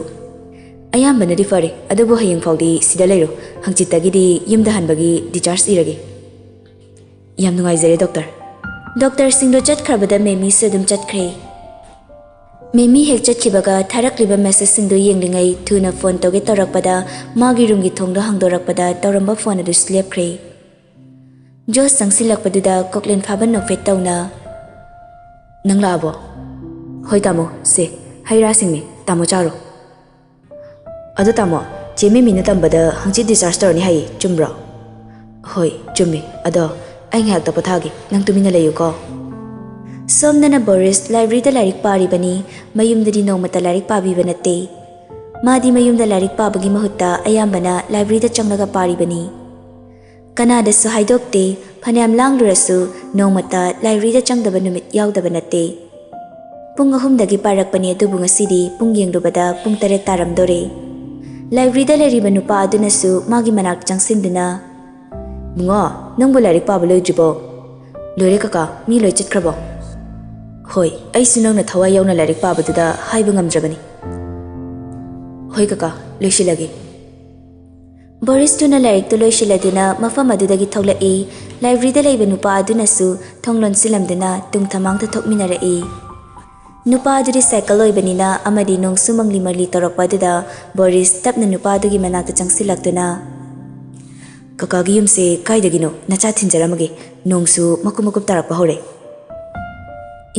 ꯑꯌꯥꯝꯕꯅꯗꯤ ꯐꯔꯦ, ꯑꯗꯨꯕꯨ ꯍꯌꯦꯡ ꯐꯥꯎꯗꯤ ꯁꯤꯗ ꯂꯩꯔꯣ꯫ ꯍꯪꯆꯤꯠꯇꯒꯤꯗꯤ ꯌꯨꯝꯗ ꯍꯟꯕꯒꯤ ꯗꯤꯆꯥꯔꯖ ꯏꯔꯒꯦ꯫" "ꯌꯥꯝ ꯅꯨꯡꯉꯥꯏꯖꯔꯦ, ꯗꯣꯛꯇꯔ꯫" ꯗꯣꯛꯇꯔꯁꯤꯡꯗꯣ ꯆꯠꯈ꯭ꯔꯕꯗ ꯃꯦꯃꯤꯁꯨ ꯑꯗꯨꯝ ꯆꯠꯈ꯭ꯔꯦ꯫ ꯃꯦꯃꯤ ꯍꯦꯛ ꯆꯠꯈꯤꯕꯒ ꯊꯥꯔꯛꯂꯤꯕ ꯃꯦꯁꯦꯖꯁꯤꯡꯗꯨ ꯌꯦꯡꯂꯤꯉꯩ ꯊꯨꯅ ꯐꯣꯟ ꯇꯧꯒꯦ ꯇꯧꯔꯛꯄꯗ ꯃꯥꯒꯤ ꯔꯨꯝꯒꯤ ꯊꯣꯡꯗꯣ ꯍꯥꯡꯗꯣꯔꯛꯄꯗ ꯇꯧꯔꯝꯕ ꯐꯣꯟ ꯑꯗꯨꯁꯨ ꯂꯦꯞꯈ꯭ꯔꯦ꯫ ꯖꯣꯁ ꯆꯪꯁꯤꯜꯂꯛꯄꯗꯨꯗ ꯀꯣꯀ꯭ꯂꯦꯟ ꯐꯥꯕ ꯅꯣꯛꯐꯦꯠ ꯇꯧꯅ, "ꯅꯪ ꯂꯥꯛꯑꯕꯣ?" "ꯍꯣꯏ ꯇꯥꯃꯣ, ꯁꯦ, ꯍꯩ ꯔꯥꯁꯤꯡꯅꯤ, ꯇꯥꯃꯣ ꯆꯥꯔꯣ꯫" "ꯑꯗꯣ ꯇꯥꯃꯣ, ꯆꯦ ꯃꯦꯃꯤꯅ ꯇꯝꯕꯗ ꯍꯪꯆꯤꯠ ꯗꯤꯆꯥꯔꯖ ꯇꯧꯔꯅꯤ ꯍꯥꯏꯌꯦ, ꯆꯨꯝꯕ꯭ꯔꯣ?" "ꯍꯣꯏ, ꯆꯨꯝꯃꯤ꯫ ꯑꯗꯣ ꯑꯩ ꯉꯥꯏꯍꯥꯛꯇ ꯄꯣꯊꯥꯒꯦ, ꯅꯪ ꯇꯨꯃꯤꯟꯅ ꯂꯩꯌꯨꯀꯣ꯫" ꯁꯣꯝꯗꯅ ꯕꯣꯔꯤꯁ ꯂꯥꯏꯕ꯭ꯔꯦꯔꯤꯗ ꯂꯥꯏꯔꯤꯛ ꯄꯥꯔꯤꯕꯅꯤ꯫ ꯃꯌꯨꯝꯗꯗꯤ ꯅꯣꯡꯃꯇ ꯂꯥꯏꯔꯤꯛ ꯄꯥꯕꯤꯕ ꯅꯠꯇꯦ꯫ ꯃꯥꯗꯤ ꯃꯌꯨꯝꯗ ꯂꯥꯏꯔꯤꯛ ꯄꯥꯕꯒꯤ ꯃꯍꯨꯠꯇ ꯑꯌꯥꯝꯕꯅ ꯂꯥꯏꯕ꯭ꯔꯦꯔꯤꯗ ꯆꯪꯂꯒ ꯄꯥꯔꯤꯕꯅꯤ꯫ ꯀꯅꯥꯗꯁꯨ ꯍꯥꯏꯗꯣꯛꯇꯦ, ꯐꯅꯌꯥꯝ ꯂꯥꯡꯂꯨꯔꯁꯨ ꯅꯣꯡꯃꯇ ꯂꯥꯏꯕ꯭ꯔꯦꯔꯤꯗ ꯆꯪꯗꯕ ꯅꯨꯃꯤꯠ ꯌꯥꯎꯗꯕ ꯅꯠꯇꯦ꯫ ꯄꯨꯡ ꯑꯍꯨꯝꯗꯒꯤ ꯄꯥꯔꯛꯄꯅꯤ, ꯑꯗꯨꯕꯨ ꯉꯁꯤꯗꯤ ꯄꯨꯡ ꯌꯦꯡꯂꯨꯕꯗ ꯄꯨꯡ ꯇꯔꯦꯠ ꯇꯥꯔꯝꯗꯣꯔꯦ꯫ ꯂꯥꯏꯕ꯭ꯔꯦꯔꯤꯗ ꯂꯩꯔꯤꯕ ꯅꯨꯄꯥ ꯑꯗꯨꯅꯁꯨ ꯃꯥꯒꯤ ꯃꯅꯥꯛ ꯆꯪꯁꯤꯟꯗꯨꯅ, "ꯏꯕꯨꯡꯉꯣ, ꯅꯪꯕꯨ ꯂꯥꯏꯔꯤꯛ ꯄꯥꯕ ꯂꯣꯏꯗ꯭ꯔꯤꯕꯣ?" "ꯂꯣꯏꯔꯦ ꯀꯀꯥ, ꯃꯤ ꯂꯣꯏ ꯆꯠꯈ꯭ꯔꯕꯣ?" "ꯍꯣꯏ, ꯑꯩꯁꯨ ꯅꯪꯅ ꯊꯋꯥꯏ ꯌꯥꯎꯅ ꯂꯥꯏꯔꯤꯛ ꯄꯥꯕꯗꯨꯗ ꯍꯥꯏꯕ ꯉꯝꯗ꯭ꯔꯕꯅꯤ꯫" "ꯍꯣꯏ ꯀꯀꯥ, ꯂꯣꯏꯁꯤꯜꯂꯒꯦ꯫" ꯕꯣꯔꯤꯁꯇꯨꯅ ꯂꯥꯏꯔꯤꯛꯇꯨ ꯂꯣꯏꯁꯤꯜꯂꯗꯨꯅ ꯃꯐꯝ ꯑꯗꯨꯗꯒꯤ ꯊꯣꯛꯂꯛꯏ꯫ ꯂꯥꯏꯕ꯭ꯔꯦꯔꯤꯗ ꯂꯩꯕ ꯅꯨꯄꯥ ꯑꯗꯨꯅꯁꯨ ꯊꯣꯡ ꯂꯣꯟꯁꯤꯜꯂꯝꯗꯨꯅ ꯇꯨꯡ ꯊꯃꯥꯡꯗ ꯊꯣꯛꯃꯤꯟꯅꯔꯛꯏ꯫ ꯅꯨꯄꯥ ꯑꯗꯨꯗꯤ ꯁꯥꯏꯀꯜ ꯑꯣꯏꯕꯅꯤꯅ ꯑꯃꯗꯤ ꯅꯣꯡꯁꯨ ꯃꯪꯂꯤ ꯃꯪꯂꯤ ꯇꯧꯔꯛꯄ ꯑꯗꯨꯗ ꯕꯣꯔꯤꯁ ꯇꯞꯅ ꯅꯨꯄꯥ ꯑꯗꯨꯒꯤ ꯃꯅꯥꯛꯇ ꯆꯪꯁꯤꯜꯂꯛꯇꯨꯅ, "ꯀꯀꯥꯒꯤ ꯌꯨꯝꯁꯦ ꯀꯥꯏꯗꯒꯤꯅꯣ? ꯅꯆꯥ ꯊꯤꯟꯖꯔꯝꯃꯒꯦ꯫ ꯅꯣꯡꯁꯨ ꯃꯀꯨꯞ ꯃꯀꯨꯞ ꯇꯥꯔꯛꯄ ꯍꯧꯔꯦ꯫"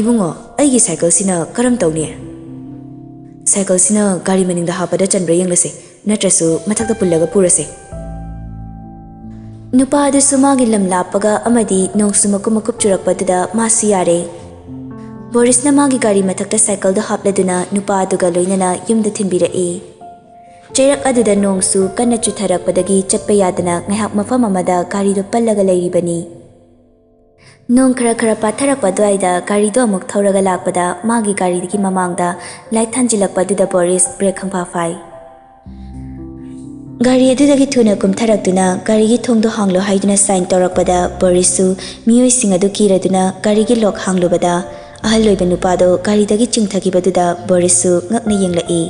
"ꯏꯕꯨꯡꯉꯣ, ꯑꯩꯒꯤ ꯁꯥꯏꯀꯜꯁꯤꯅ ꯀꯔꯝ ꯇꯧꯅꯤ?" "ꯁꯥꯏꯀꯜꯁꯤꯅ ꯒꯥꯔꯤ ꯃꯅꯤꯡꯗ ꯍꯥꯞꯄꯗ ꯆꯟꯕ꯭ꯔꯥ ꯌꯦꯡꯂꯁꯦ, ꯅꯠꯇ꯭ꯔꯁꯨ ꯃꯊꯛꯇ ꯄꯨꯜꯂꯒ ꯄꯨꯔꯁꯦ꯫" ꯅꯨꯄꯥ ꯑꯗꯨꯁꯨ ꯃꯥꯒꯤ ꯂꯝ ꯂꯥꯞꯄꯒ ꯑꯃꯗꯤ ꯅꯣꯡꯁꯨ ꯃꯀꯨꯞ ꯃꯀꯨꯞ ꯆꯨꯔꯛꯄꯗꯨꯗ ꯃꯥꯁꯨ ꯌꯥꯔꯦ꯫ ꯕꯣꯔꯤꯁꯅ ꯃꯥꯒꯤ ꯒꯥꯔꯤ ꯃꯊꯛꯇ ꯁꯥꯏꯀꯜꯗꯨ ꯍꯥꯞꯂꯗꯨꯅ ꯅꯨꯄꯥ ꯑꯗꯨꯒ ꯂꯣꯏꯅꯅ ꯌꯨꯝꯗ ꯊꯤꯟꯕꯤꯔꯛꯏ꯫ ꯆꯩꯔꯛ ꯑꯗꯨꯗ ꯅꯣꯡꯁꯨ ꯀꯟꯅ ꯆꯨꯊꯔꯛꯄꯗꯒꯤ ꯆꯠꯄ ꯌꯥꯗꯅ ꯉꯥꯏꯍꯥꯛ ꯃꯐꯝ ꯑꯃꯗ ꯒꯥꯔꯤꯗꯨ ꯄꯜꯂꯒ ꯂꯩꯔꯤꯕꯅꯤ꯫ ꯅꯣꯡ ꯈꯔ ꯈꯔ ꯄꯥꯊꯔꯛꯄ ꯑꯗꯨꯋꯥꯏꯗ ꯒꯥꯔꯤꯗꯨ ꯑꯃꯨꯛ ꯊꯧꯔꯒ ꯂꯥꯛꯄꯗ ꯃꯥꯒꯤ ꯒꯥꯔꯤꯒꯤ ꯃꯃꯥꯡꯗ ꯂꯥꯏꯠ ꯊꯥꯟꯖꯤꯜꯂꯛꯄ ꯑꯗꯨꯗ ꯕꯣꯔꯤꯁ ꯕ꯭ꯔꯦꯛ ꯈꯪꯐꯥ ꯐꯥꯏ꯫ ꯒꯥꯔꯤ ꯑꯗꯨꯗꯒꯤ ꯊꯨꯅ ꯀꯨꯝꯊꯔꯛꯇꯨꯅ ꯒꯥꯔꯤꯒꯤ ꯊꯣꯡꯗꯣ ꯍꯥꯡꯂꯣ ꯍꯥꯏꯗꯨꯅ ꯁꯥꯏꯟ ꯇꯧꯔꯛꯄꯗ ꯕꯣꯔꯤꯁꯁꯨ ꯃꯤꯑꯣꯏꯁꯤꯡ ꯑꯗꯨ ꯀꯤꯔꯗꯨꯅ ꯒꯥꯔꯤꯒꯤ ꯂꯣꯛ ꯍꯥꯡꯂꯨꯕꯗ ꯑꯍꯜ ꯑꯣꯏꯕ ꯅꯨꯄꯥꯗꯣ ꯒꯥꯔꯤꯗꯒꯤ ꯆꯤꯡꯊꯈꯤꯕꯗꯨꯗ ꯕꯣꯔꯤꯁꯁꯨ ꯉꯛꯅ ꯌꯦꯡꯂꯛꯏ꯫